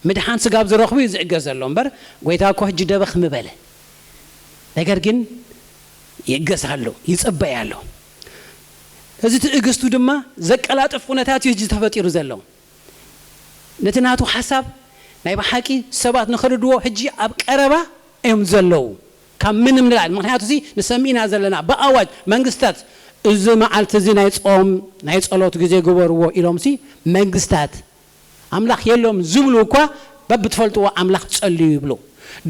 ምድሓን ስጋብ ዝረኽቡ እዩ ዝዕገስ ዘሎ እምበር ጎይታ እኮ ሕጂ ደበኽ ምበለ። ነገር ግን ይእገስ ኣሎ፣ ይጽበይ ኣሎ። እዚ ትእግስቱ ድማ ዘቀላጥፍ ኩነታት እዩ ሕጂ ተፈጢሩ ዘሎ። ነቲ ናቱ ሓሳብ ናይ ብሓቂ ሰባት ንኽርድዎ ሕጂ ኣብ ቀረባ እዮም ዘለዉ ካብ ምንም ንላዕሊ ምክንያቱ እዚ ንሰሚእና ዘለና ብኣዋጅ መንግስታት እዚ መዓልቲ እዚ ናይ ጾም ናይ ጸሎት ግዜ ግበርዎ ኢሎም ሲ መንግስታት ኣምላኽ የሎም ዝብሉ እኳ በብትፈልጥዎ ኣምላኽ ጸልዩ ይብሉ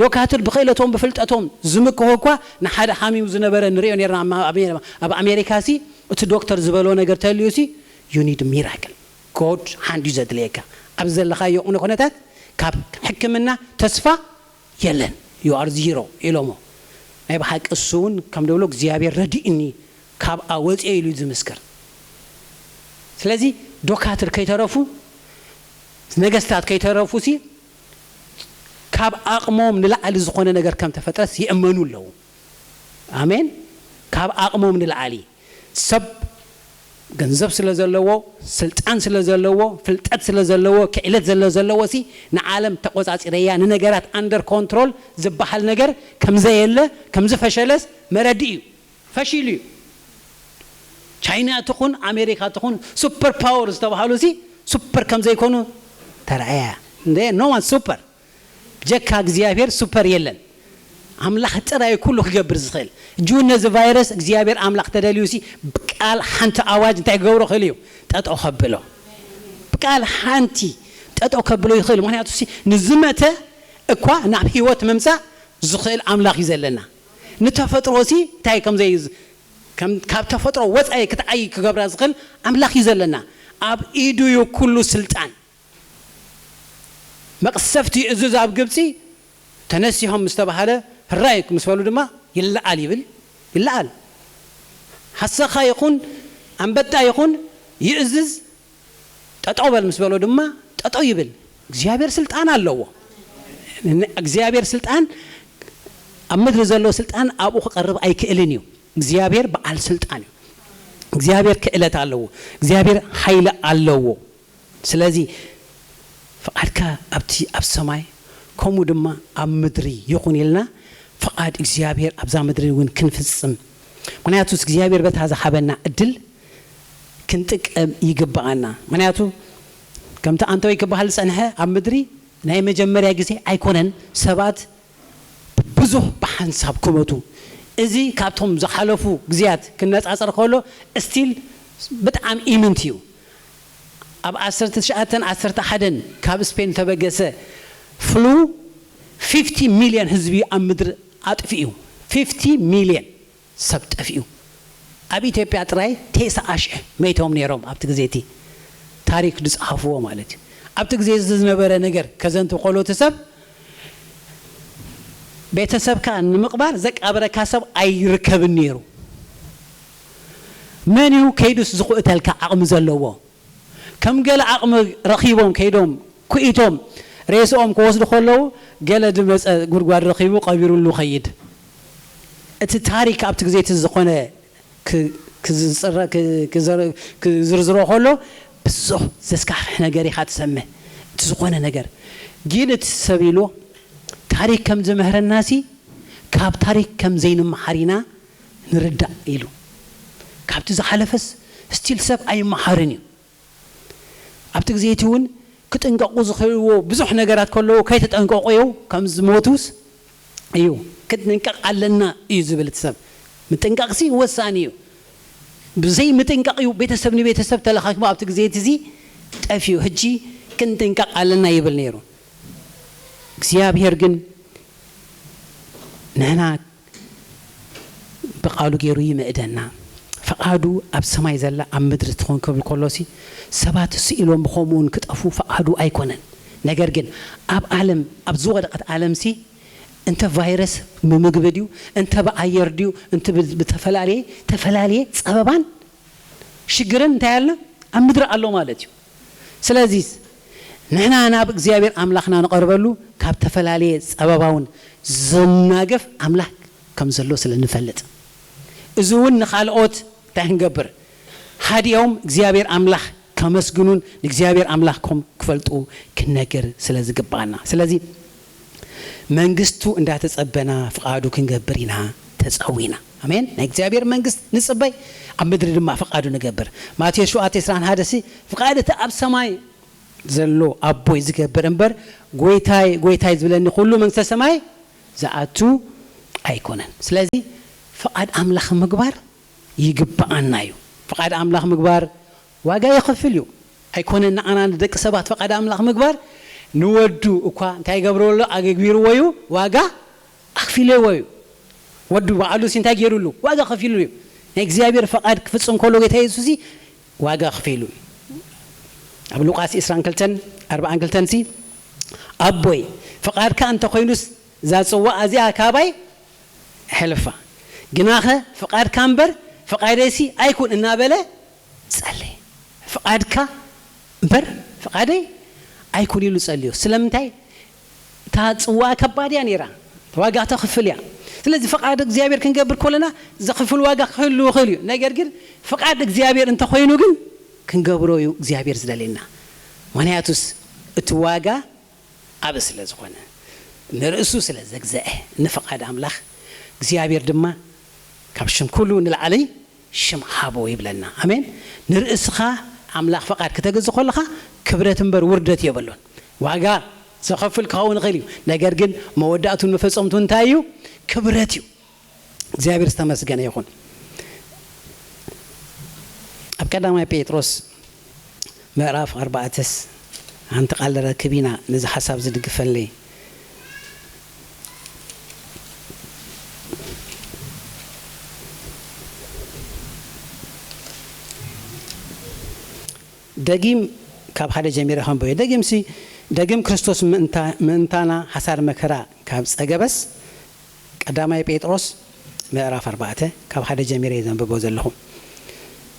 ዶካትር ብኽእለቶም ብፍልጠቶም ዝምክሑ እኳ ንሓደ ሓሚሙ ዝነበረ ንሪኦ ነርና ኣብ ኣሜሪካ ሲ እቲ ዶክተር ዝበሎ ነገር ተልዩ ሲ you need miracle God ሓንድ እዩ ዘድልየካ ኣብ ዘለኻዮ ቁነ ኩነታት ካብ ሕክምና ተስፋ የለን፣ you are zero ኢሎሞ። ናይ ብሓቂ እሱ እውን ከም ደብሎ እግዚኣብሔር ረድእኒ ካብኣ ወፅኤ ኢሉ እዩ ዝምስክር። ስለዚ ዶካትር ከይተረፉ፣ ነገስታት ከይተረፉ ሲ ካብ ኣቕሞም ንላዕሊ ዝኾነ ነገር ከም ተፈጥረስ ይእመኑ ኣለዉ። ኣሜን። ካብ ኣቕሞም ንላዕሊ ሰብ ገንዘብ ስለ ዘለዎ፣ ስልጣን ስለ ዘለዎ፣ ፍልጠት ስለ ዘለዎ፣ ክእለት ስለ ዘለዎ ሲ ንዓለም ተቆጻጺረያ፣ ንነገራት ኣንደር ኮንትሮል ዝበሃል ነገር ከምዘየለ፣ ከምዝፈሸለስ መረዲ እዩ። ፈሺሉ እዩ። ቻይና ትኹን ኣሜሪካ ትኹን ሱፐር ፓወር ዝተባሃሉ ሲ ሱፐር ከምዘይኮኑ ተረኣያ። እንደ no one super፣ ብጀካ እግዚኣብሔር ሱፐር የለን። ኣምላኽ ጥራይ ኩሉ ክገብር ዝኽእል። እጅውን ነዚ ቫይረስ እግዚኣብሔር ኣምላኽ ተደልዩ ሲ ብቃል ሓንቲ ኣዋጅ እንታይ ክገብሮ ክእል እዩ? ጠጦ ከብሎ። ብቃል ሓንቲ ጠጦ ከብሎ ይኽእል። ምክንያቱ ሲ ንዝመተ እኳ ናብ ህይወት ምምጻእ ዝኽእል ኣምላኽ እዩ ዘለና። ንተፈጥሮ ሲ እንታይ ከምዘይ ከም ካብ ተፈጥሮ ወጻኢ ክትዓይ ክገብራ ዝኽእል ኣምላኽ እዩ ዘለና። ኣብ ኢዱ እዩ ኩሉ ስልጣን። መቕሰፍቲ እዙዝ ኣብ ግብጺ ተነሲሆም ምስ ተባሃለ፣ ህራይ ምስ በሉ ድማ ይለዓል ይብል፣ ይለዓል። ሓሰኻ ይኹን ኣንበጣ ይኹን ይእዝዝ፣ ጠጠው በል ምስ በሎ ድማ ጠጠው ይብል። እግዚኣብሔር ስልጣን ኣለዎ። ን-፣ እግዚኣብሔር ስልጣን፣ ኣብ ምድሪ ዘሎ ስልጣን ኣብኡ ክቐርብ ኣይክእልን እዩ። እግዚኣብሔር በዓል ስልጣን እዩ። እግዚኣብሔር ክእለት ኣለዎ። እግዚኣብሔር ሓይሊ ኣለዎ። ስለዚ ፍቓድካ ኣብቲ ኣብ ሰማይ ከምኡ ድማ ኣብ ምድሪ ይኹን ኢልና ፍቓድ እግዚኣብሔር ኣብዛ ምድሪ እውን ክንፍጽም፣ ምኽንያቱ እግዚኣብሔር በታ ዝሃበና ዕድል ክንጥቀም ይግብኣና። ምኽንያቱ ከምቲ ኣንተወይ ክበሃል ዝጸንሐ ኣብ ምድሪ ናይ መጀመርያ ግዜ ኣይኮነን ሰባት ብዙሕ ብሓንሳብ ክመቱ። እዚ ካብቶም ዝሓለፉ ግዜያት ክነጻጸር ከሎ ስቲል ብጣዕሚ ኢምንት እዩ። ኣብ ዓሰርተ ትሽዓተን ዓሰርተ ሓደን ካብ ስፔን ተበገሰ ፍሉ ፊፍቲ ሚልዮን ህዝቢ ኣብ ምድሪ ኣጥፊኡ። ፊፍቲ ሚልዮን ሰብ ጠፊኡ። ኣብ ኢትዮጵያ ጥራይ ተስዓ ሽሕ መይቶም ነይሮም ኣብቲ ግዜ እቲ ታሪክ ዝጸሓፍዎ ማለት እዩ። ኣብቲ ግዜ እዚ ዝነበረ ነገር ከዘንቱ ከሎ እቲ ሰብ ቤተሰብካ ንምቕባር ዘቃብረካ ሰብ ኣይርከብን ነይሩ። መን እዩ ከይዱስ ዝኹእተልካ ዓቕሚ ዘለዎ? ከም ገለ ዓቕሚ ረኺቦም ከይዶም ኩኢቶም ሬስኦም ክወስዱ ከለዉ ገለ ዝመጸ ጉድጓድ ረኺቡ ቀቢሩሉ ከይድ። እቲ ታሪክ ኣብቲ ግዜ እቲ ዝኾነ ክ-፣ ክዝጽረ-፣ ክ-፣ ክዘር-፣ ክዝርዝሮ ከሎ ብዙሕ ዘስካሕክሕ ነገር ኢኻ ትሰምዕ። እቲ ዝኾነ ነገር ግን እቲ ሰብ ኢሉ ታሪክ ከም ዝምህረና ሲ ካብ ታሪክ ከም ዘይንመሃር ኢና ንርዳእ ኢሉ። ካብቲ ዝሓለፈስ ስቲል ሰብ ኣይመሃርን እዩ። ኣብቲ ግዜ እቲ እውን ክጥንቀቑ ዝኽእልዎ ብዙሕ ነገራት ከለዉ ከይተጠንቀቑ እዮም ከም ዝሞቱስ እዩ። ክንጥንቀቕ ኣለና እዩ ዝብል እቲ ሰብ። ምጥንቃቕሲ ወሳኒ እዩ። ብዘይ ምጥንቃቕ እዩ ቤተሰብ ንቤተሰብ ተለኻኪሙ ኣብቲ ግዜ እቲ እዚ ጠፊኡ። ሕጂ ክንጥንቀቕ ኣለና ይብል ነይሩ። እግዚኣብሔር ግን ንሕና ብቃሉ ገይሩ ይምእደና። ፍቓዱ ኣብ ሰማይ ዘላ ኣብ ምድሪ ትኾን ክብል ከሎሲ ሰባት ስኢሎም ብኸምኡውን ክጠፉ ፍቓዱ ኣይኮነን። ነገር ግን ኣብ ዓለም፣ ኣብ ዝወደቐት ዓለምሲ እንተ ቫይረስ ብምግቢ ድዩ፣ እንተ ብኣየር ድዩ፣ እንተ ብ-፣ ብተፈላለየ፣ ተፈላለየ ጸበባን ሽግርን እንታይ ኣለ? ኣብ ምድሪ ኣሎ ማለት እዩ። ስለዚ ንሕና ናብ እግዚኣብሔር ኣምላኽና ንቐርበሉ ካብ ተፈላለየ ጸበባውን ዝናገፍ ኣምላኽ ከም ዘሎ ስለ ንፈልጥ፣ እዚ እውን ንኻልኦት እንታይ ክንገብር? ሃዲኦም እግዚኣብሔር ኣምላኽ ከመስግኑን ንእግዚኣብሔር ኣምላኽኩም ክፈልጡ ክንነግር ስለ ዝግባኣና። ስለዚ መንግስቱ እንዳተጸበና ፍቓዱ ክንገብር ኢና ተጸዊና። ኣሜን። ናይ እግዚኣብሔር መንግስት ንጽበይ፣ ኣብ ምድሪ ድማ ፍቓዱ ንገብር። ማቴዎስ ሸውዓተ ዕስራን ሓደ ሲ፣ ፍቓድ እቲ ኣብ ሰማይ ዘሎ ኣቦይ ዝገብር እምበር፣ ጎይታይ፣ ጎይታይ ዝብለኒ ኩሉ መንግስተ ሰማይ ዝኣቱ ኣይኮነን። ስለዚ ፍቓድ ኣምላኽ ምግባር ይግብኣና እዩ። ፍቓድ ኣምላኽ ምግባር ዋጋ የኸፍል እዩ። ኣይኮነን ንዓና ንደቂ ሰባት ፍቓድ ኣምላኽ ምግባር፣ ንወዱ እኳ እንታይ ይገብሮ ኣሎ? ኣገግቢርዎ እዩ፣ ዋጋ ኣኽፊልዎ እዩ። ወዱ ባዕሉ ሲ እንታይ ገይሩሉ? ዋጋ ከፊሉ እዩ። ናይ እግዚኣብሔር ፍቓድ ክፍጽም ከሎ ጌታ የሱስ ሲ ዋጋ ኣኽፊሉ እዩ። ኣብ ሉቃስ ዕስራን ክልተን ኣርባዓን ክልተን ሲ ኣቦይ፣ ፍቓድካ እንተኾይኑስ እዛ ጽዋእ እዚኣ ካባይ ሕልፋ፣ ግናኸ ፍቓድካ እምበር ፍቓደይሲ ኣይኩን እናበለ ጸለየ። ፍቓድካ እምበር ፍቓደይ ኣይኩን ኢሉ ጸልዮ። ስለምንታይ? እታ ጽዋእ ከባድ እያ ነይራ፣ ዋጋ ተኽፍል እያ። ስለዚ ፍቓድ እግዚኣብሔር ክንገብር ከለና ዘኽፍል ዋጋ ክህሉ ይኽእል እዩ። ነገር ግን ፍቓድ እግዚኣብሔር እንተኾይኑ ግን ክንገብሮ እዩ እግዚኣብሔር ዝደልየና። ምኽንያቱስ እቲ ዋጋ ዓቢ ስለ ዝኾነ፣ ንርእሱ ስለ ዘግዘአ፣ ንፍቓድ ኣምላኽ እግዚኣብሔር ድማ ካብ ሽም ኩሉ ንላዕሊ ሽም ሃቦ ይብለና። ኣሜን። ንርእስኻ ኣምላኽ ፍቓድ ክተግዝእ ከለኻ ክብረት እምበር ውርደት የብሉን። ዋጋ ዘኸፍል ክኸውን ይኽእል እዩ፣ ነገር ግን መወዳእቱን መፈጸምቱ እንታይ እዩ? ክብረት እዩ። እግዚኣብሔር ዝተመስገነ ይኹን። ኣብ ቀዳማይ ጴጥሮስ ምዕራፍ ኣርባዕተስ ሓንቲ ቃል ንረክብ ኢና፣ ነዚ ሓሳብ ዝድግፈለይ። ደጊም ካብ ሓደ ጀሚረ ከንብቦ እየ። ደጊምሲ፣ ደጊም ክርስቶስ ምእንታ-፣ ምእንታና ሓሳር መከራ ካብ ጸገበስ፣ ቀዳማይ ጴጥሮስ ምዕራፍ ኣርባዕተ ካብ ሓደ ጀሚረ እየ ዘንብቦ ዘለኹ።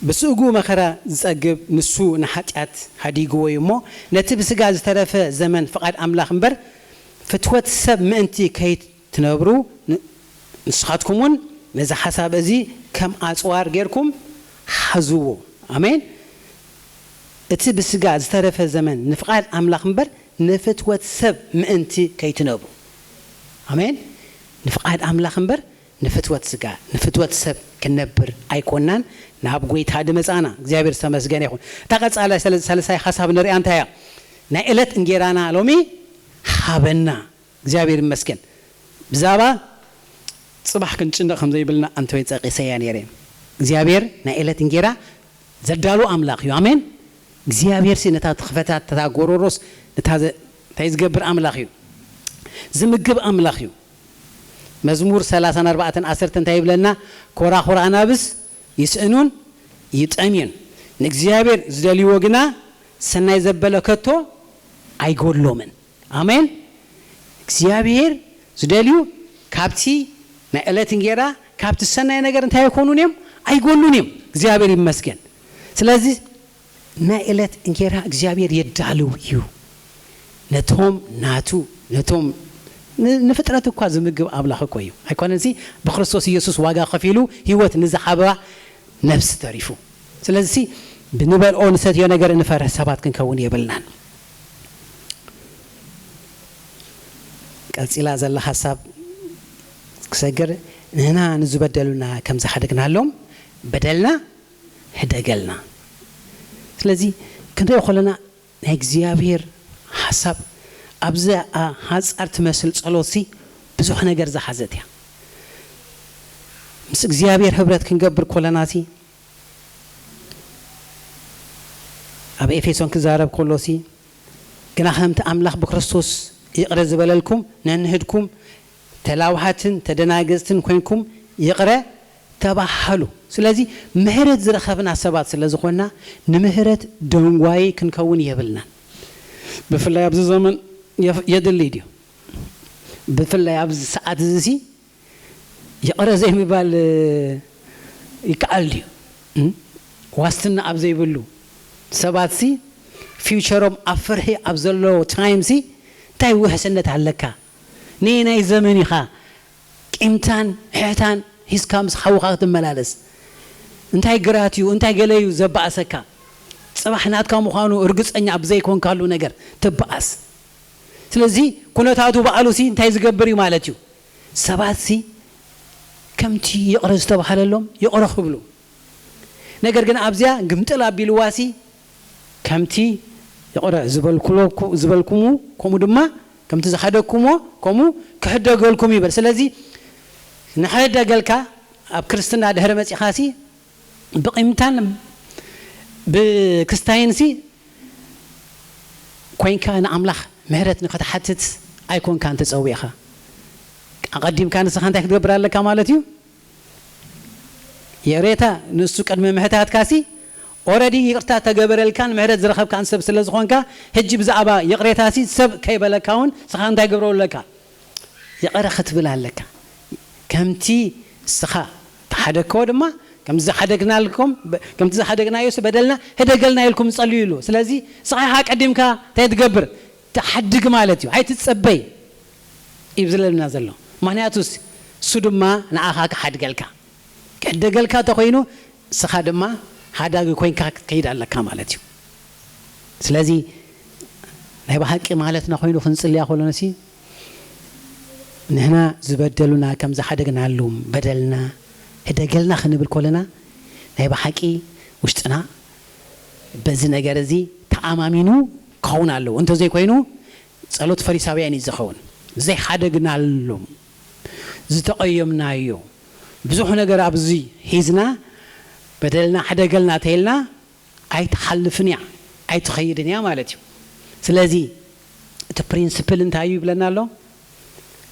ብስእጉ መከራ ዝጸግብ ንሱ ንሓጢኣት ሃዲግዎ እዩ እሞ፣ ነቲ ብስጋ ዝተረፈ ዘመን ፍቓድ ኣምላኽ እምበር፣ ፍትወት ሰብ ምእንቲ ከይትነብሩ፣ ን-፣ ንስኻትኩም እውን ነዚ ሓሳብ እዚ ከም ኣጽዋር ጌርኩም ሓዝዎ። ኣሜን። እቲ ብስጋ ዝተረፈ ዘመን ንፍቓድ ኣምላኽ እምበር፣ ንፍትወት ሰብ ምእንቲ ከይትነብሩ። ኣሜን። ንፍቓድ ኣምላኽ እምበር፣ ንፍትወት ስጋ፣ ንፍትወት ሰብ ክንነብር ኣይኮናን፣ ናብ ጐይታ ድመጻና። እግዚኣብሔር ዝተመስገነ ይኹን። እታ ቀጻላይ ሰለ-፣ ሳልሳይ ሓሳብ ንሪኣ እንታይ እያ? ናይ ዕለት እንጌራና ሎሚ ሃበና። እግዚኣብሔር ይመስገን። ብዛዕባ ጽባሕ ክንጭነቕ ከም ዘይብልና ኣንተወይ ጸቂሰያ ነይረ። እግዚኣብሔር ናይ ዕለት እንጌራ ዘዳሉ ኣምላኽ እዩ። ኣሜን። እግዚኣብሔር ሲ ነታ ትኽፈታት፣ ነታ ጎሮሮስ፣ ነታ ዘ-፣ እንታይ ዝገብር ኣምላኽ እዩ? ዝምግብ ኣምላኽ እዩ። መዝሙር ሰላሳን ኣርባዕተን ዓሰርተ እንታይ ይብለና? "ኮራኹር ኣናብስ ይስእኑን ይጠምዩን፣ ንእግዚኣብሔር ዝደልይዎ ግና ሰናይ ዘበለ ከቶ ኣይጎድሎምን።" ኣሜን። እግዚኣብሔር ዝደልዩ ካብቲ ናይ ዕለት እንጌራ፣ ካብቲ ሰናይ ነገር እንታይ ኣይኮኑን እዮም? ኣይጎሉን እዮም። እግዚኣብሔር ይመስገን። ስለዚ ናይ ዕለት እንጌራ እግዚኣብሔር የዳልው እዩ። ነቶም ናቱ፣ ነቶም ን-፣ ንፍጥረት እኳ ዝምግብ ኣምላኽ እኮ እዩ። ኣይኮነን ሲ? ብክርስቶስ ኢየሱስ ዋጋ ከፊሉ ህይወት ንዝሃባ ነፍሲ ተሪፉ። ስለዚ ሲ ብንበልኦ ንሰትዮ ነገር እንፈርህ ሰባት ክንከውን የብልናን። ቀጺላ ዘላ ሓሳብ ክሰግር፣ ንህና ንዝበደሉና ከም ዝሓደግናሎም በደልና ህደገልና። ስለዚ ክንሪኦ ከለና ናይ እግዚኣብሔር ሓሳብ ኣብዚ ሓጻር ትመስል ጸሎትሲ ብዙሕ ነገር ዝሓዘት እያ። ምስ እግዚኣብሔር ህብረት ክንገብር ከለናሲ ኣብ ኤፌሶን ክዛረብ ከሎሲ፣ ግና ከምቲ ኣምላኽ ብክርስቶስ ይቕረ ዝበለልኩም ነንህድኩም ተላውሃትን ተደናገጽትን ኮንኩም ይቕረ ተባሃሉ። ስለዚ ምሕረት ዝረኸብና ሰባት ስለ ዝኾንና፣ ንምሕረት ደንጓዪ ክንከውን የብልናን። ብፍላይ ኣብዚ ዘመን የፍ-፣ የድሊ ድዩ? ብፍላይ ኣብዚ ሰዓት እዚ ሲ ይቕረ ዘይምባል፣ እ፣ ይከኣል ድዩ? እም? ዋስትና ኣብ ዘይብሉ፣ ሰባትሲ ፊውቸሮም ኣብ ፍርሒ ኣብ ዘሎ ታይምሲ እንታይ ውሕስነት ኣለካ? ነየናይ ዘመን ኢኻ ቂምታን ሕሕታን ሒዝካ ምስ ሓውኻ ክትመላለስ? እንታይ ግራት እዩ፣ እንታይ ገለ እዩ ዘበኣሰካ? ጽባሕ ናትካ ምዃኑ ርግጸኛ ኣብ ዘይኮንካሉ ነገር ትበኣስ። ስለዚ ኩነታቱ ባዕሉሲ እንታይ ዝገብር እዩ ማለት እዩ? ሰባትሲ ከምቲ ይቕረ ዝተባህለሎም ይቕረ ክብሉ። ነገር ግን ኣብዚኣ ግምጥል ኣቢልዋሲ ከምቲ ይቕረ ዝበልኩሎ-፣ ዝበልኩሙ፣ ከምኡ ድማ ከምቲ ዝሓደግኩሞ ከምኡ ክሕደገልኩም ይበል። ስለዚ ንሕደገልካ ኣብ ክርስትና ድሕሪ መጺኻሲ ብቂምታን ብክስታይንሲ ኮይንካ ንኣምላኽ ምሕረት ንኽትሓትት ኣይኮንካን ተጸዊዕኻ። ኣቐዲምካ ንስኻ እንታይ ክትገብር ኣለካ ማለት እዩ? ይቕሬታ ንሱ ቅድሚ ምሕታትካሲ ኦረዲ ይቕርታ ተገበረልካን ምሕረት ዝረኸብካን ሰብ ስለ ዝኾንካ፣ ሕጂ ብዛዕባ ይቕሬታሲ ሰብ ከይበለካ እውን ስኻ እንታይ ገብረለካ? ይቕረ ክትብል ኣለካ። ከምቲ ስኻ ተሓደግከዎ ድማ፣ ከምቲ ዝሓደግናልኩም፣ ከምቲ ዝሓደግናዮስ በደልና ህደገልና ኢልኩም ጸልዩ ኢሉ። ስለዚ ስኻ ኢኻ ቀዲምካ እንታይ ትገብር? ትሓድግ ማለት እዩ። ኣይትጸበይ እዩ ዝለና ዘሎ። ምኽንያቱስ እሱ ድማ ንኣኻ ክሓድገልካ። ክሕደገልካ ተኾይኑ፣ ንስኻ ድማ ሓዳጊ ኮይንካ ክትከይድ ኣለካ ማለት እዩ። ስለዚ ናይ ብሓቂ ማለትና ኮይኑ ክንጽልያ ከሎና ሲ፣ ንሕና ዝበደሉና ከም ዝሓደግናሎም በደልና ህደገልና ክንብል ከለና፣ ናይ ብሓቂ ውሽጥና በዚ ነገር እዚ ተኣማሚኑ ክኸውን ኣለዎ። እንተዘይኮይኑ ጸሎት ፈሪሳውያን እዩ ዝኸውን። ዘይሓደግናሎም፣ ዝተቐየምናዮ ብዙሕ ነገር ኣብዚ ሒዝና፣ በደልና ሕደገልና ተይልና ኣይትሓልፍን እያ፣ ኣይትኸይድን እያ ማለት እዩ። ስለዚ እቲ ፕሪንስፕል እንታይ እዩ ይብለና ኣሎ?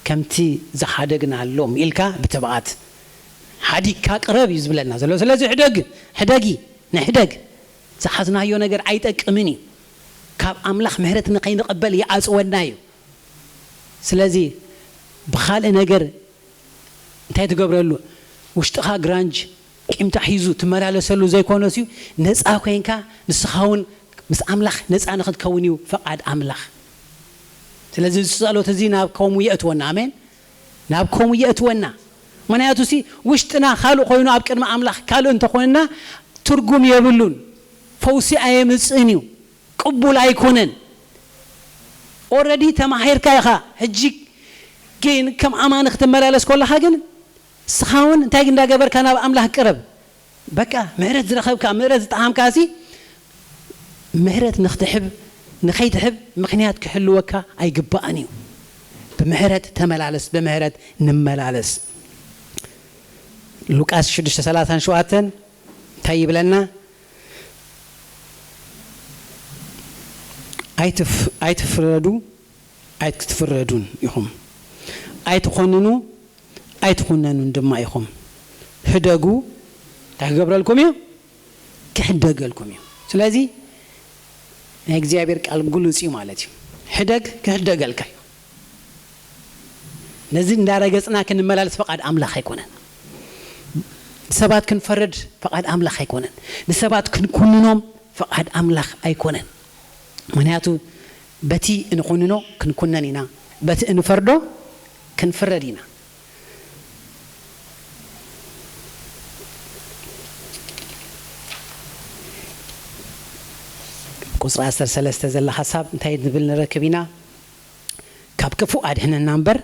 ከምቲ ዝሓደግናሎም ኢልካ ብትብዓት ሓዲግካ ቅረብ እዩ ዝብለና ዘሎ። ስለዚ ሕደግ፣ ሕደጊ፣ ንሕደግ። ዝሓዝናዮ ነገር ኣይጠቅምን እዩ። ካብ ኣምላኽ ምሕረት ንኸይንቕበል ይኣጽወና እዩ። ስለዚ ብኻልእ ነገር እንታይ ትገብረሉ? ውሽጥኻ ግራንጅ ቂምታ ሒዙ ትመላለሰሉ ዘይኮነስ እዩ፣ ነጻ ኮይንካ ንስኻ እውን ምስ ኣምላኽ ነጻ ንኽትከውን እዩ ፈቓድ ኣምላኽ። ስለዚ እዚ ጸሎት እዚ ናብ ከምኡ የእትወና። ኣሜን። ናብ ከምኡ የእትወና። ምኽንያቱ ሲ ውሽጥና ካልእ ኮይኑ ኣብ ቅድሚ ኣምላኽ ካልእ እንተኾንና ትርጉም የብሉን። ፈውሲ ኣየምጽእን እዩ። ቅቡል ኣይኮነን። ኦረዲ ተማሂርካ ኢኻ። ሕጂ ግን ከም ኣማኒ ክትመላለስ ከለኻ ግን ንስኻ እውን እንታይ እንዳገበርካ ናብ ኣምላኽ ቅረብ። በቃ ምሕረት ዝረኸብካ፣ ምሕረት ዝጠዓምካ ሲ ምሕረት ንኽትሕብ፣ ንኸይትሕብ ምኽንያት ክህልወካ ኣይግባእን እዩ። ብምሕረት ተመላለስ፣ ብምሕረት ንመላለስ። ሉቃስ ሽዱሽተ ሰላሳን ሸውዓተን እንታይ ይብለና? ኣይትፍ-፣ ኣይትፍረዱ፣ ኣይትፍረዱን ኢኹም። ኣይትኾንኑ፣ ኣይትኹነኑን ድማ ኢኹም። ህደጉ፣ እንታይ ክገብረልኩም እዩ? ክሕደገልኩም እዩ። ስለዚ ናይ እግዚኣብሔር ቃል ግሉጽ እዩ ማለት እዩ። ሕደግ፣ ክሕደገልካ እዩ። ነዚ እንዳረገጽና ክንመላለስ ፍቓድ ኣምላኽ ኣይኮነን። ንሰባት ክንፈርድ ፍቓድ ኣምላኽ ኣይኮነን። ንሰባት ክንኩንኖም ፍቓድ ኣምላኽ ኣይኮነን። ምኽንያቱ በቲ እንኹንኖ ክንኩነን ኢና፣ በቲ እንፈርዶ ክንፍረድ ኢና። ቁጽሪ ዓሰርተ ሰለስተ ዘላ ሓሳብ እንታይ ንብል ንረክብ ኢና? ካብ ክፉእ ኣድሕነና እምበር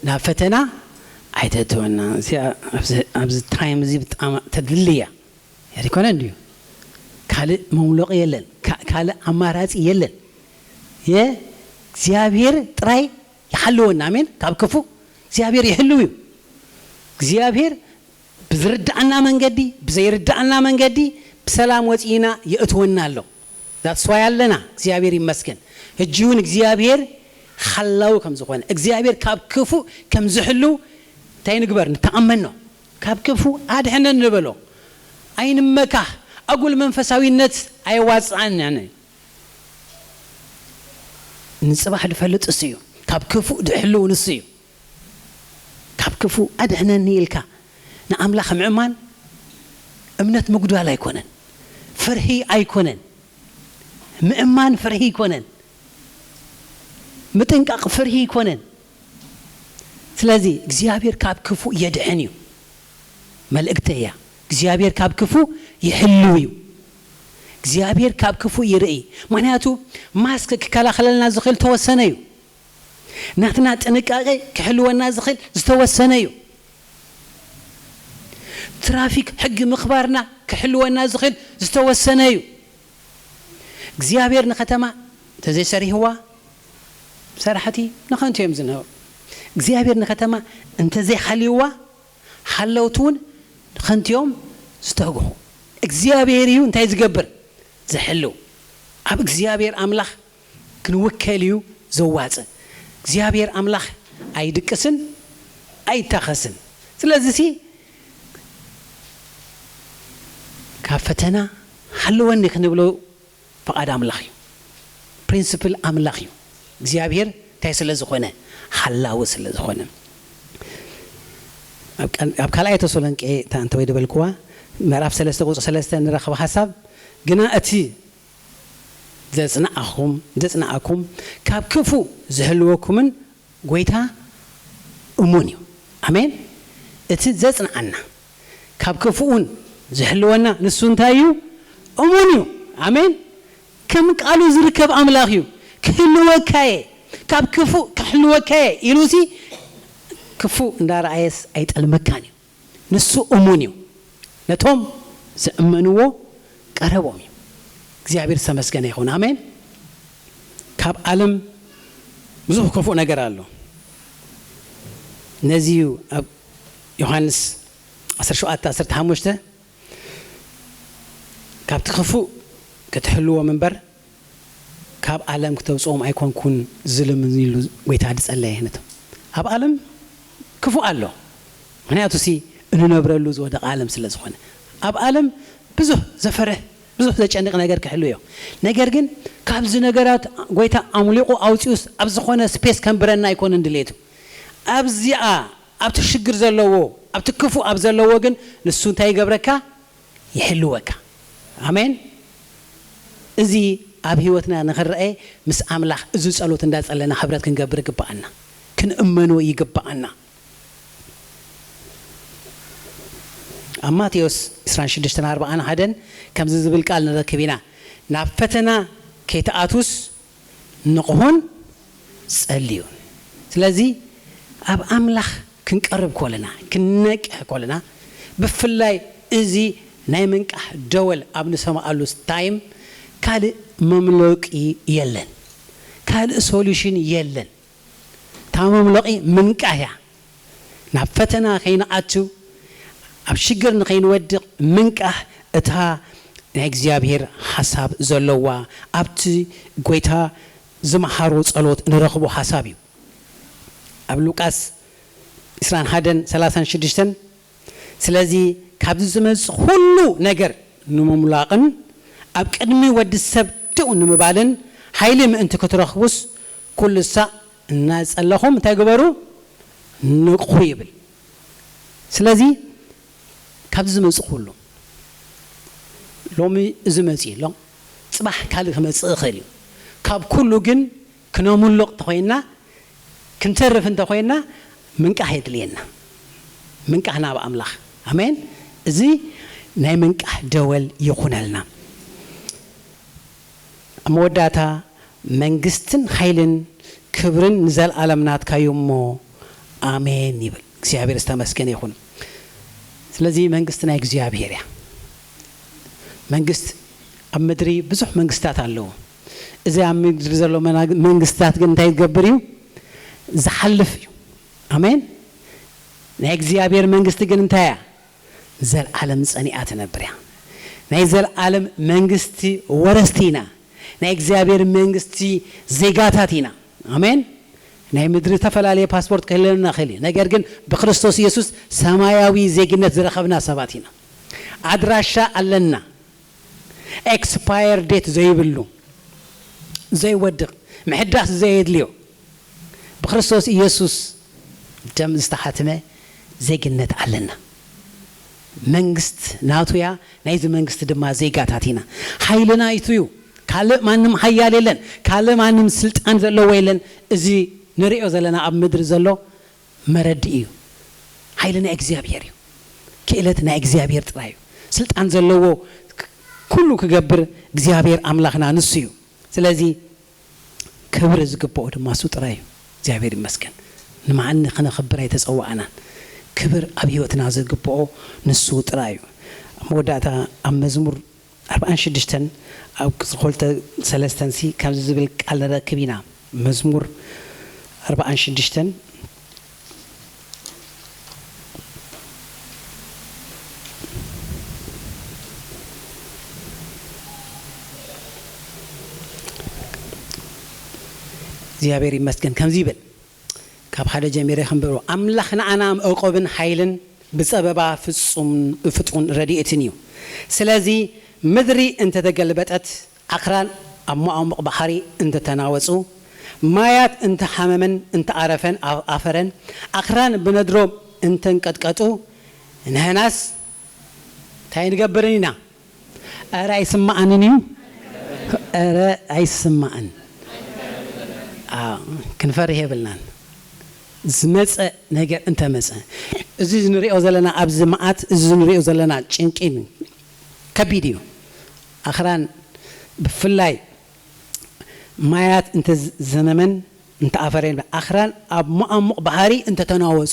ናብ ፈተና ኣይተእትወና። እዚኣ ኣብዚ፣ ኣብዚ ታይም እዚ ብጣዕሚ ተድሊ እያ። ኣይኮነን ድዩ? ካልእ መውለቒ የለን፣ ካ-፣ ካልእ ኣማራጺ የለን። የእግዚኣብሔር ጥራይ ይሓልወና። ኣሜን። ካብ ክፉእ እግዚኣብሔር ይሕልው እዩ። እግዚኣብሔር ብዝርዳእና መንገዲ፣ ብዘይርዳእና መንገዲ ብሰላም ወፂእና የእትወና ኣሎ። ዛትስ ዋይ ኣለና። እግዚኣብሔር ይመስገን። ሕጂ እውን እግዚኣብሔር ሓላዊ ከም ዝኾነ፣ እግዚኣብሔር ካብ ክፉእ ከም ዝሕልው እንታይ ንግበር? ንተኣመኖ። ካብ ክፉእ ኣድሕነን ንበሎ። ኣይንመካህ። ኣጉል መንፈሳዊነት ኣየዋፅኣን። ንጽባሕ ድፈልጥ እሱ እዩ። ካብ ክፉእ ድሕልው ንሱ እዩ። ካብ ክፉእ ኣድሕነኒ ኢልካ ንኣምላኽ ምእማን እምነት ምጉዳል ኣይኮነን። ፍርሂ ኣይኮነን። ምእማን ፍርሂ ኣይኮነን። ምጥንቃቕ ፍርሂ ኣይኮነን። ስለዚ እግዚኣብሔር ካብ ክፉእ የድሕን እዩ። መልእክተይ እያ። እግዚኣብሔር ካብ ክፉእ ይሕልው እዩ። እግዚኣብሔር ካብ ክፉእ ይርኢ። ምኽንያቱ ማስክ ክከላኸለልና ዝኽእል ዝተወሰነ እዩ። ናትና ጥንቃቄ ክሕልወና ዝኽእል ዝተወሰነ እዩ። ትራፊክ ሕጊ ምኽባርና ክሕልወና ዝኽእል ዝተወሰነ እዩ። እግዚኣብሔር ንከተማ እንተዘይሰሪህዋ፣ ሰራሕቲ ንኸንቱ እዮም ዝነበሩ። እግዚኣብሔር ንከተማ እንተዘይሓልይዋ፣ ሓለውቲ እውን ንኸንቱ እዮም ዝተግሁ። እግዚኣብሔር እዩ እንታይ ዝገብር? ዝሕልው። ኣብ እግዚኣብሔር ኣምላኽ ክንውከል እዩ ዘዋጽእ። እግዚኣብሔር ኣምላኽ ኣይድቅስን ኣይታኸስን። ስለዚ ሲ ካብ ፈተና ኣለወኒ ክንብሎ ፍቓድ ኣምላኽ እዩ። ፕሪንስፕል ኣምላኽ እዩ። እግዚኣብሔር እንታይ ስለ ዝኾነ? ሓላዊ ስለ ዝኾነ። ኣብ ቀን-፣ ኣብ ካልኣይ ተሰሎንቄ እታ እንተ ወይ ዝበልክዋ ምዕራፍ ሰለስተ ቁጽሪ ሰለስተ ንረኽብ ሓሳብ፣ ግና እቲ ዘጽንዓኹም፣ ዘጽንዓኩም ካብ ክፉእ ዝሕልወኩምን ጐይታ እሙን እዩ። ኣሜን። እቲ ዘጽንዓና ካብ ክፉእን ዝሕልወና ንሱ እንታይ እዩ? እሙን እዩ። ኣሜን። ከም ቃሉ ዝርከብ ኣምላኽ እዩ። ክህልወካየ፣ ካብ ክፉእ ክሕልወካየ ኢሉሲ ክፉእ እንዳረኣየስ ኣይጠልመካን እዩ። ንሱ እሙን እዩ። ነቶም ዝእመንዎ ቀረቦም እዩ። እግዚኣብሔር ዝተመስገነ ይኹን። ኣሜን። ካብ ዓለም ብዙሕ ክፉእ ነገር ኣሎ። ነዚ እዩ ኣብ ዮሃንስ ዓሰርተ ሸውዓተ ዓሰርተ ሓሙሽተ፣ "ካብቲ ክፉእ ክትሕልዎም እምበር፣ ካብ ዓለም ክተውጽኦም ኣይኮንኩን ዝልምን" ኢሉ ጐይታ ዝጸለየ ነቶም። ኣብ ዓለም ክፉእ ኣሎ። ምኽንያቱ ሲ እንነብረሉ ዝወደቐ ዓለም ስለ ዝኾነ። ኣብ ዓለም ብዙሕ ዘፈርህ፣ ብዙሕ ዘጨንቕ ነገር ክህሉ እዩ። ነገር ግን ካብዚ ነገራት ጐይታ ኣምሊቑ ኣውጺኡስ ኣብ ዝኾነ ስፔስ ከንብረና ኣይኮነን ድሌቱ። ኣብዚኣ፣ ኣብቲ ሽግር ዘለዎ፣ ኣብቲ ክፉእ ኣብ ዘለዎ ግን ንሱ እንታይ ይገብረካ? ይሕልወካ። ኣሜን። እዚ ኣብ ህይወትና ንኽረአ ምስ ኣምላኽ እዚ ጸሎት እንዳጸለና ሕብረት ክንገብር ይግብኣና። ክንእመኖ ይግብኣና። ኣብ ማቴዎስ ዕስራን ሽዱሽተን ኣርባዓን ሓደን ከምዚ ዝብል ቃል ንረክብ ኢና፣ "ናብ ፈተና ከይትኣትዉስ ንቕሑን ጸልዩን።" ስለዚ ኣብ ኣምላኽ ክንቀርብ ከለና፣ ክንነቅሕ ከለና፣ ብፍላይ እዚ ናይ ምንቃሕ ደወል ኣብ ንሰምዓሉ ታይም ካልእ መምለቂ የለን፣ ካልእ ሶሉሽን የለን። እታ መምለቂ ምንቃህ እያ። ናብ ፈተና ከይንኣቱ፣ ኣብ ሽግር ንኸይንወድቕ ምንቃህ እታ ናይ እግዚኣብሔር ሓሳብ ዘለዋ፣ ኣብቲ ጐይታ ዝመሃሮ ጸሎት ንረኽቦ ሓሳብ እዩ። ኣብ ሉቃስ ዕስራን ሓደን ሰላሳን ሽዱሽተን፣ "ስለዚ ካብዚ ዝመጽእ ኩሉ ነገር ንምሙላቕን ኣብ ቅድሚ ወዲ ሰብ ደው ንምባልን ሓይሊ ምእንቲ ክትረኽቡስ፣ ኩሉ ሳዕ እናጸለኹም እንታይ ግበሩ? ንቕሑ" ይብል። ስለዚ ካብዚ ዝመጽእ ኩሉ፣ ሎሚ እዚ መጺኡ ኣሎ፣ ጽባሕ ካልእ ክመጽእ ይኽእል እዩ። ካብ ኩሉ ግን ክነምልቕ እንተኾይንና፣ ክንተርፍ እንተኾይንና፣ ምንቃሕ የድልየና። ምንቃሕ ናብ ኣምላኽ። ኣሜን። እዚ ናይ ምንቃሕ ደወል ይኹነልና። ኣብ መወዳእታ፣ "መንግስትን ሓይልን ክብርን ንዘለኣለም ናትካ እዩ እሞ፣ ኣሜን" ይብል። እግዚኣብሔር ዝተመስገነ ይኹን። ስለዚ መንግስቲ ናይ እግዚኣብሔር እያ። መንግስት ኣብ ምድሪ ብዙሕ መንግስታት ኣለዉ። እዚ ኣብ ምድሪ ዘሎ መና-፣ መንግስታት ግን እንታይ ዝገብር እዩ? ዝሓልፍ እዩ። ኣሜን። ናይ እግዚኣብሔር መንግስቲ ግን እንታይ እያ? ዘልኣለም ጸኒኣ ትነብር እያ። ናይ ዘልኣለም መንግስቲ ወረስቲ ኢና። ናይ እግዚኣብሔር መንግስቲ ዜጋታት ኢና። ኣሜን። ናይ ምድሪ ዝተፈላለየ ፓስፖርት ክህልወና ይኽእል እዩ። ነገር ግን ብክርስቶስ ኢየሱስ ሰማያዊ ዜግነት ዝረኸብና ሰባት ኢና። ኣድራሻ ኣለና። ኤክስፓየር ዴት ዘይብሉ፣ ዘይወድቕ፣ ምሕዳስ ዘየድልዮ፣ ብክርስቶስ ኢየሱስ ደም ዝተሓትመ ዜግነት ኣለና። መንግስት ናቱ እያ፣ ናይዚ መንግስቲ ድማ ዜጋታት ኢና። ሓይሊ ናይቱ እዩ። ካልእ ማንም ሓያል የለን፣ ካልእ ማንም ስልጣን ዘለዎ የለን። እዚ ንሪኦ ዘለና ኣብ ምድሪ ዘሎ መረድኢ እዩ። ሓይሊ ናይ እግዚኣብሔር እዩ። ክእለት ናይ እግዚኣብሔር ጥራይ እዩ። ስልጣን ዘለዎ ክ-፣ ኩሉ ክገብር እግዚኣብሔር ኣምላኽና ንሱ እዩ። ስለዚ ክብሪ ዝግብኦ ድማ እሱ ጥራይ እዩ። እግዚኣብሔር ይመስገን። ንመዓኒ ክነኽብር ኣይተጸዋዕናን። ክብር ኣብ ህይወትና ዝግብኦ ንሱ ጥራይ እዩ። ኣብ መወዳእታ ኣብ መዝሙር ኣርባዓን ሽዱሽተን ኣብ ክልተ ሰለስተን ሲ ከምዚ ዝብል ቃል ንረክብ ኢና። መዝሙር ኣርባዓን ሽዱሽተን፣ እግዚኣብሔር ይመስገን፣ ከምዚ ይብል፣ ካብ ሓደ ጀሚረ ክንብሮ፣ ኣምላኽ ንዓና መዕቆብን ሓይልን ብጸበባ ፍጹም ፍጡን ረድኤትን እዩ። ስለዚ ምድሪ እንተተገልበጠት፣ ኣኽራን ኣብ መዓሙቕ ባሕሪ እንተተናወጹ፣ ማያት እንተሓመመን እንተኣረፈን ኣፈረን፣ ኣኽራን ብነድሮም እንተንቀጥቀጡ፣ ንሕናስ እንታይ ንገብርን ኢና? ኧረ ኣይስማዓንን እዩ። ኧረ ኣይስማዕን። ክንፈርህ የብልናን። ዝመፀ ነገር እንተመፀ፣ እዚ ንሪኦ ዘለና ኣብዚ መዓት፣ እዚ ንሪኦ ዘለና ጭንቂን ከቢድ እዩ። ኣኽራን ብፍላይ ማያት እንተዘመመን እንተኣፈረን፣ ኣኽራን ኣብ መዓሙቕ ባሕሪ እንተተናወፁ፣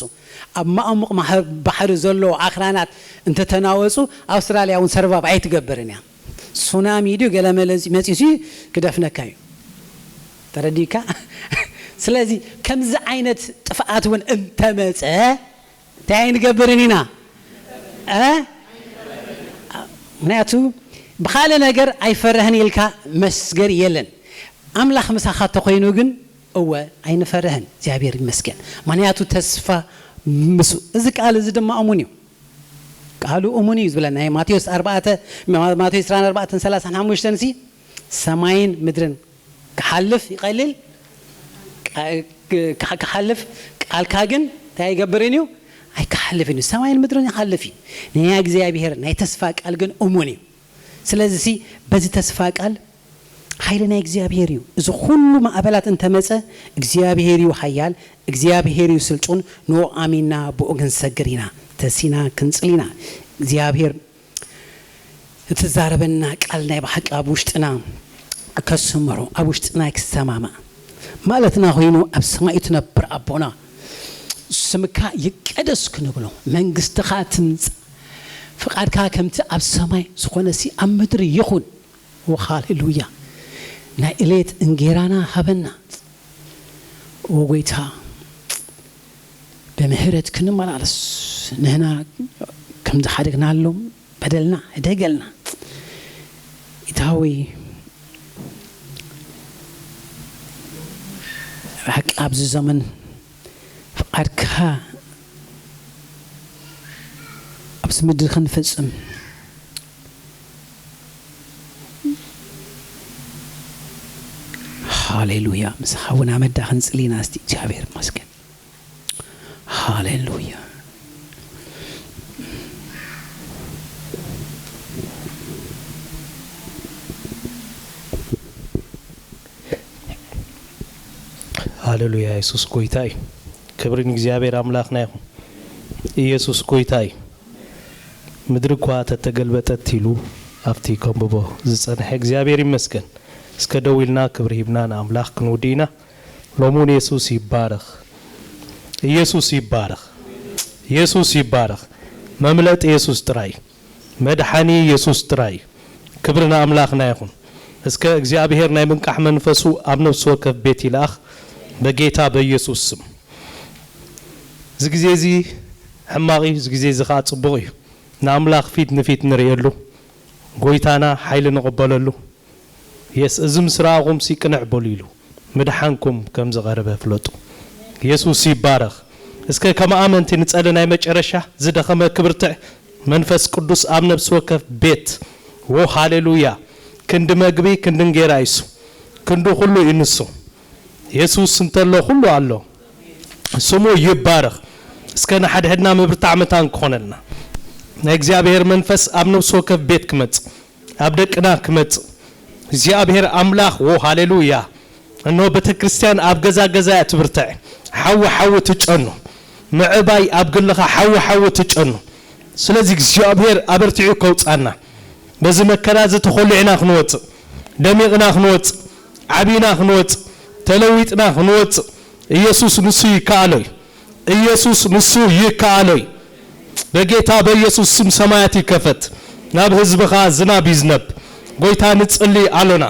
ኣብ መዓሙቕ ማህ- ባሕሪ ዘለዉ ኣኽራናት እንተተናወፁ፣ ኣውስትራልያ እውን ሰርቫቭ ኣይትገብርን እያ። ሱናሚ ድዩ ገለመለ መፂሱ ክደፍነካ እዩ። ተረዲካ? ስለዚ ከምዚ ዓይነት ጥፍኣት እውን እንተመፀ እንታይ ኣይንገብርን ኢና? እ? ምክንያቱ ብኻልእ ነገር ኣይፈርህን ኢልካ መስገር የለን። ኣምላኽ ምሳኻ ተኾይኑ ግን እወ ኣይንፈርህን። እግዚኣብሔር ይመስገን። ምክንያቱ ተስፋ ምስ እዚ ቃል እዚ ድማ እሙን እዩ። ቃሉ እሙን እዩ ዝብለና። ናይ ማቴዎስ ኣርባዕተ፣ ማቴዎስ ዕስራን ኣርባዕተን ሰላሳን ሓሙሽተን ሲ ሰማይን ምድርን ክሓልፍ ይቐልል፣ ቃ- ክሓ- ክሓልፍ፣ ቃልካ ግን እንታይ ኣይገብርን እዩ? ኣይክሓልፍን እዩ። ሰማይን ምድርን ይሓልፍ እዩ፣ ናይ እግዚኣብሔር ናይ ተስፋ ቃል ግን እሙን እዩ። ስለዚ ሲ በዚ ተስፋ ቃል ሓይሊ ናይ እግዚኣብሔር እዩ። እዚ ኩሉ ማዕበላት እንተመፀ እግዚኣብሔር እዩ ሓያል፣ እግዚኣብሔር እዩ ስልጡን፣ ንኡ ኣሚንና ብኡ ክንሰግር ኢና፣ ተሲና ክንፅል ኢና። እግዚኣብሔር እትዛረበና ቃል ናይ ብሓቂ ኣብ ውሽጥና ከስምሮ፣ ኣብ ውሽጥና ክሰማማዕ ማለትና ኮይኑ፣ ኣብ ሰማይ እትነብር ኣቦና ስምካ ይቀደስ ክንብሎ፣ መንግስትኻ ትምጻእ፣ ፍቓድካ ከምቲ ኣብ ሰማይ ዝኾነሲ ኣብ ምድሪ ይኹን። ሃሌሉያ። ናይ እሌት እንጌራና ሃበና። ኦ ጎይታ፣ ብምሕረት ክንመላለስ ንህና ከም ዝሓደግናሎም በደልና ህደገልና። ኢታ ሆይ፣ ብሓቂ ኣብዚ ዘመን ፍቓድካ ኣብዚ ምድሪ ክንፍጽም፣ ሃሌሉያ፣ ምስ ሓውና መዳ ክንጽሊ ኢና። እስቲ እግዚኣብሔር ይመስገን። ሃሌሉያ። ሃሌሉያ። የሱስ ጎይታ እዩ። ክብሪ ንእግዚኣብሔር ኣምላኽና ይኹን። ኢየሱስ ጎይታ እዩ። ምድሪ እኳ ተተገልበጠት ኢሉ ኣብቲ ከንብቦ ዝጸንሐ እግዚኣብሔር ይመስገን። እስከ ደው ኢልና ክብሪ ሂብና ንኣምላኽ ክንውዲ ኢና። ሎሙን የሱስ ይባረኽ። ኢየሱስ ይባረኽ። የሱስ ይባረኽ። መምለጥ የሱስ ጥራይ። መድሓኒ የሱስ ጥራይ። ክብሪ ንኣምላኽና ይኹን። እስከ እግዚኣብሔር ናይ ምንቃሕ መንፈሱ ኣብ ነፍሲ ወከፍ ቤት ይልኣኽ በጌታ በኢየሱስ ስም። እዚ ግዜ እዚ ሕማቕ እዩ፣ እዚ ግዜ እዚ ኸዓ ጽቡቕ እዩ። ንኣምላኽ ፊት ንፊት ንርእየሉ፣ ጎይታና ሓይሊ ንቕበለሉ። የስ፣ እዚ ምስ ረኣኹምሲ ቅንዕ በሉ ኢሉ፣ ምድሓንኩም ከም ዝቐረበ ፍለጡ። የሱስ ይባረኽ። እስከ ከም ኣመንቲ ንጸሊ። ናይ መጨረሻ ዝደኸመ ክብርትዕ መንፈስ ቅዱስ ኣብ ነፍሲ ወከፍ ቤት። ዎ ሃሌሉያ። ክንዲ መግቢ፣ ክንዲ እንጌራ ይሱ። ክንዲ ኩሉ እዩ ንሱ። የሱስ እንተሎ ኩሉ ኣሎ። ስሙ ይባረኽ። እስከ ንሓድሕድና ምብርታዕ መታን ክኾነልና። ናይ እግዚኣብሔር መንፈስ ኣብ ነፍሲ ወከፍ ቤት ክመጽእ፣ ኣብ ደቅና ክመጽእ። እግዚኣብሔር ኣምላኽ፣ ዎ ሃሌሉያ። እነሆ ቤተ ክርስቲያን ኣብ ገዛ ገዛ እያ ትብርትዕ። ሓዊ ሓዊ ትጨኑ። ምዕባይ ኣብ ግልኻ ሓዊ ሓዊ ትጨኑ። ስለዚ እግዚኣብሔር ኣበርቲዑ ከውጻና። በዚ መከራ እዚ ተኾሊዕና ክንወጽእ፣ ደሚቕና ክንወጽእ፣ ዓቢና ክንወጽእ፣ ተለዊጥና ክንወጽእ ኢየሱስ ንሱ ይከኣሎ እዩ። ኢየሱስ ንሱ ይከኣሎ እዩ። በጌታ በኢየሱስ ስም ሰማያት ይከፈት። ናብ ህዝብኻ ዝናብ ይዝነብ። ጎይታ ንጽሊ ኣሎና።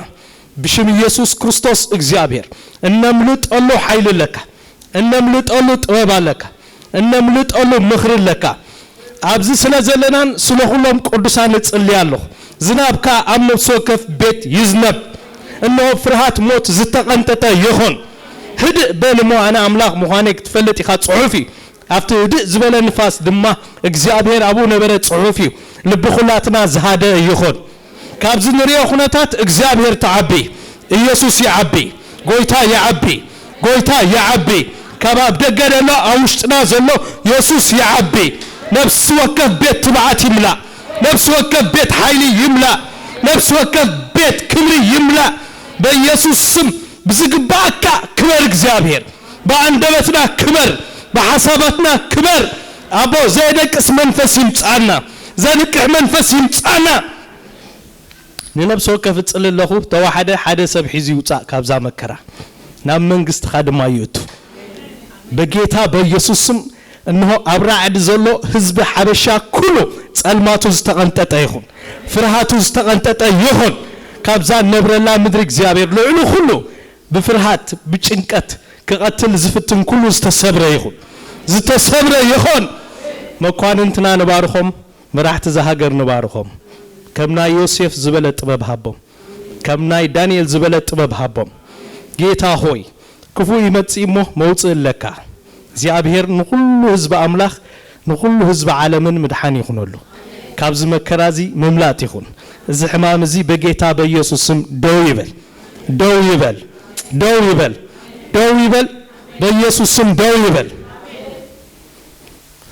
ብሽም ኢየሱስ ክርስቶስ እግዚኣብሔር እነምልጠሉ ሓይሊ ኣለካ። እነምልጠሉ ጥበብ ኣለካ። እነምልጠሉ ምኽሪ ኣለካ። ኣብዚ ስለ ዘለናን ስለ ኩሎም ቅዱሳን እጽሊ ኣለኹ። ዝናብካ ኣብ ነፍሲ ወከፍ ቤት ይዝነብ። እነሆ ፍርሃት ሞት ዝተቐንጠጠ ይኹን። ህድእ በል እሞ ኣነ ኣምላኽ ምዃነይ ክትፈልጥ ኢኻ ጽሑፍ እዩ። ኣብቲ ህድእ ዝበለ ንፋስ ድማ እግዚኣብሔር ኣብኡ ነበረ ጽሑፍ እዩ። ልቢ ኩላትና ዝሃደአ ይኹን። ካብዚ ንሪኦ ኩነታት እግዚኣብሔር ተዓቢ፣ ኢየሱስ ይዓቢ፣ ጎይታ ይዓቢ፣ ጎይታ ይዓቢ። ካብ ኣብ ደገ ዘሎ ኣብ ውሽጥና ዘሎ የሱስ ይዓቢ። ነፍሲ ወከፍ ቤት ትብዓት ይምላእ። ነፍሲ ወከፍ ቤት ሓይሊ ይምላእ። ነፍሲ ወከፍ ቤት ክብሪ ይምላእ። በኢየሱስ ስም ብዝግባእካ ክበር እግዚኣብሔር። ብኣንደበትና ክበር፣ ብሓሳባትና ክበር። ኣቦ ዘየደቅስ መንፈስ ይምጻና፣ ዘንቅሕ መንፈስ ይምጻና። ንነብሲ ወከፍ እጽሊ ኣለኹ፣ ተዋሓደ ሓደ ሰብ ሒዙ ይውጻእ ካብዛ መከራ፣ ናብ መንግስትኻ ድማ ይእቱ። በጌታ በኢየሱስ ስም፣ እንሆ ኣብ ራዕዲ ዘሎ ህዝቢ ሓበሻ ኩሉ ጸልማቱ ዝተቐንጠጠ ይኹን፣ ፍርሃቱ ዝተቐንጠጠ ይኹን። ካብዛ ነብረላ ምድሪ እግዚኣብሔር ልዕሊ ኩሉ ብፍርሃት ብጭንቀት ክቐትል ዝፍትን ኩሉ ዝተሰብረ ይኹን፣ ዝተሰብረ ይኹን። መኳንንትና ንባርኾም፣ መራሕቲ እዛ ሃገር ንባርኾም። ከም ናይ ዮሴፍ ዝበለ ጥበብ ሃቦም፣ ከም ናይ ዳንኤል ዝበለ ጥበብ ሃቦም። ጌታ ሆይ፣ ክፉእ ይመጽእ እሞ መውጽእ ኣለካ። እግዚኣብሔር ንኹሉ ህዝቢ ኣምላኽ፣ ንኹሉ ህዝቢ ዓለምን ምድሓን ይኹነሉ። ካብዚ መከራ እዚ ምምላጥ ይኹን። እዚ ሕማም እዚ በጌታ በኢየሱስ ስም ደው ይበል፣ ደው ይበል፣ ደው ይበል፣ ደው ይበል። በኢየሱስ ስም ደው ይበል።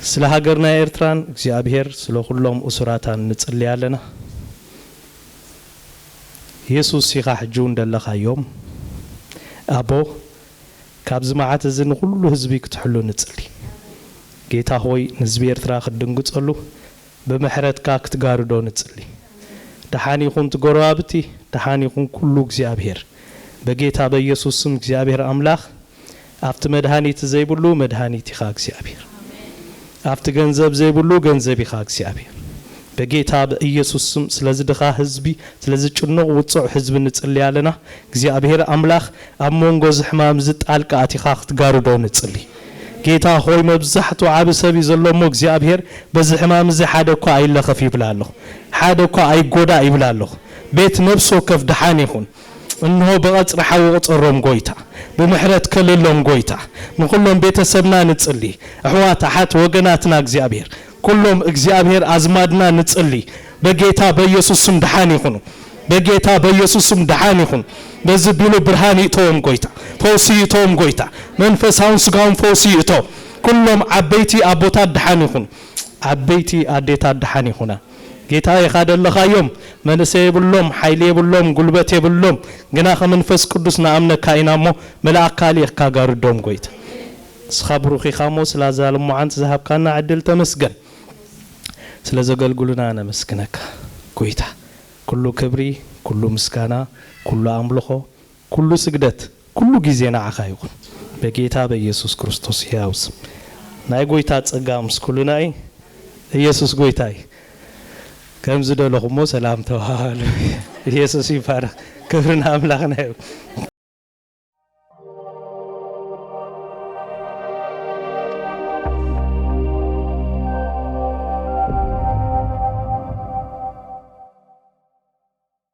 ስለ ሃገርና ኤርትራን እግዚኣብሔር ስለ ኩሎም እሱራታን ንጽሊ ኣለና። የሱስ ኢኻ ሕጂ እውን ደለኻዮም። ኣቦ፣ ካብዚ መዓት እዚ ንኹሉ ህዝቢ ክትሕሉ ንጽሊ። ጌታ ሆይ፣ ንህዝቢ ኤርትራ ክትድንግጸሉ፣ ብምሕረትካ ክትጋርዶ ንጽሊ። ደሓን ይኹን እቲ ጎረባብቲ፣ ደሓን ይኹን ኩሉ እግዚኣብሔር። በጌታ በኢየሱስ ስም እግዚኣብሔር ኣምላኽ፣ ኣብቲ መድሃኒት ዘይብሉ መድሃኒት ኢኻ እግዚኣብሔር። ኣብቲ ገንዘብ ዘይብሉ ገንዘብ ኢኻ እግዚኣብሔር። በጌታ በኢየሱስ ስም ስለዚ ድኻ ህዝቢ፣ ስለዚ ጭኑቕ ውጹዕ ህዝቢ ንጽሊ ኣለና። እግዚኣብሔር ኣምላኽ ኣብ መንጎ እዚ ሕማም እዚ ጣልቃ ኣቲኻ ክትጋርዶ ንጽሊ። ጌታ ሆይ መብዛሕትኡ ዓቢ ሰብ እዩ ዘሎ እሞ እግዚኣብሔር በዚ ሕማም እዚ ሓደ እኳ ኣይለኸፍ ይብል ኣለኹ። ሓደ እኳ ኣይጎዳእ ይብል ኣለኹ። ቤት ነፍሲ ወከፍ ደሓን ይኹን። እንሆ ብቐጽሪ ሓዊ ቁጸሮም ጎይታ፣ ብምሕረት ከልሎም ጎይታ። ንኹሎም ቤተሰብና ንጽሊ፣ ኣሕዋት ኣሓት ወገናትና እግዚኣብሔር፣ ኩሎም እግዚኣብሔር ኣዝማድና ንጽሊ። በጌታ በኢየሱስ ስም ደሓን ይኹኑ። በጌታ በኢየሱስ ስም ደሓን ይኹኑ። በዚ ቢሉ ብርሃን ይእተዎም ጎይታ፣ ፈውሲ ይእተዎም ጎይታ፣ መንፈሳውን ስጋውን ፈውሲ ይእቶ። ኩሎም ዓበይቲ ኣቦታት ደሓን ይኹኑ። ዓበይቲ ኣዴታት ደሓን ይኹና። ጌታ ኢኻ ደለኻዮም። መንእሰይ የብሎም፣ ሓይሊ የብሎም፣ ጉልበት የብሎም። ግና ከመንፈስ ቅዱስ ንኣምነካ ኢና እሞ መልኣክካ ልኢኽካ ጋርዶም ጎይታ። ንስኻ ብሩኽ ኢኻ እሞ ስላዛ ልሙዓንቲ ዝሃብካና ዕድል ተመስገን። ስለ ዘገልግሉና ነመስግነካ ጎይታ። ኩሉ ክብሪ፣ ኩሉ ምስጋና፣ ኩሉ ኣምልኾ፣ ኩሉ ስግደት፣ ኩሉ ግዜ ንዓኻ ይኹን። በጌታ በኢየሱስ ክርስቶስ ሕያው ስም። ናይ ጎይታ ጸጋ ምስ ኩሉና እዩ። ኢየሱስ ጎይታ እዩ። ከም ዝደለኹሞ ሰላም ተባሃሉ። ኢየሱስ ይባረኽ። ክብሪ ንኣምላኽና ይኹን።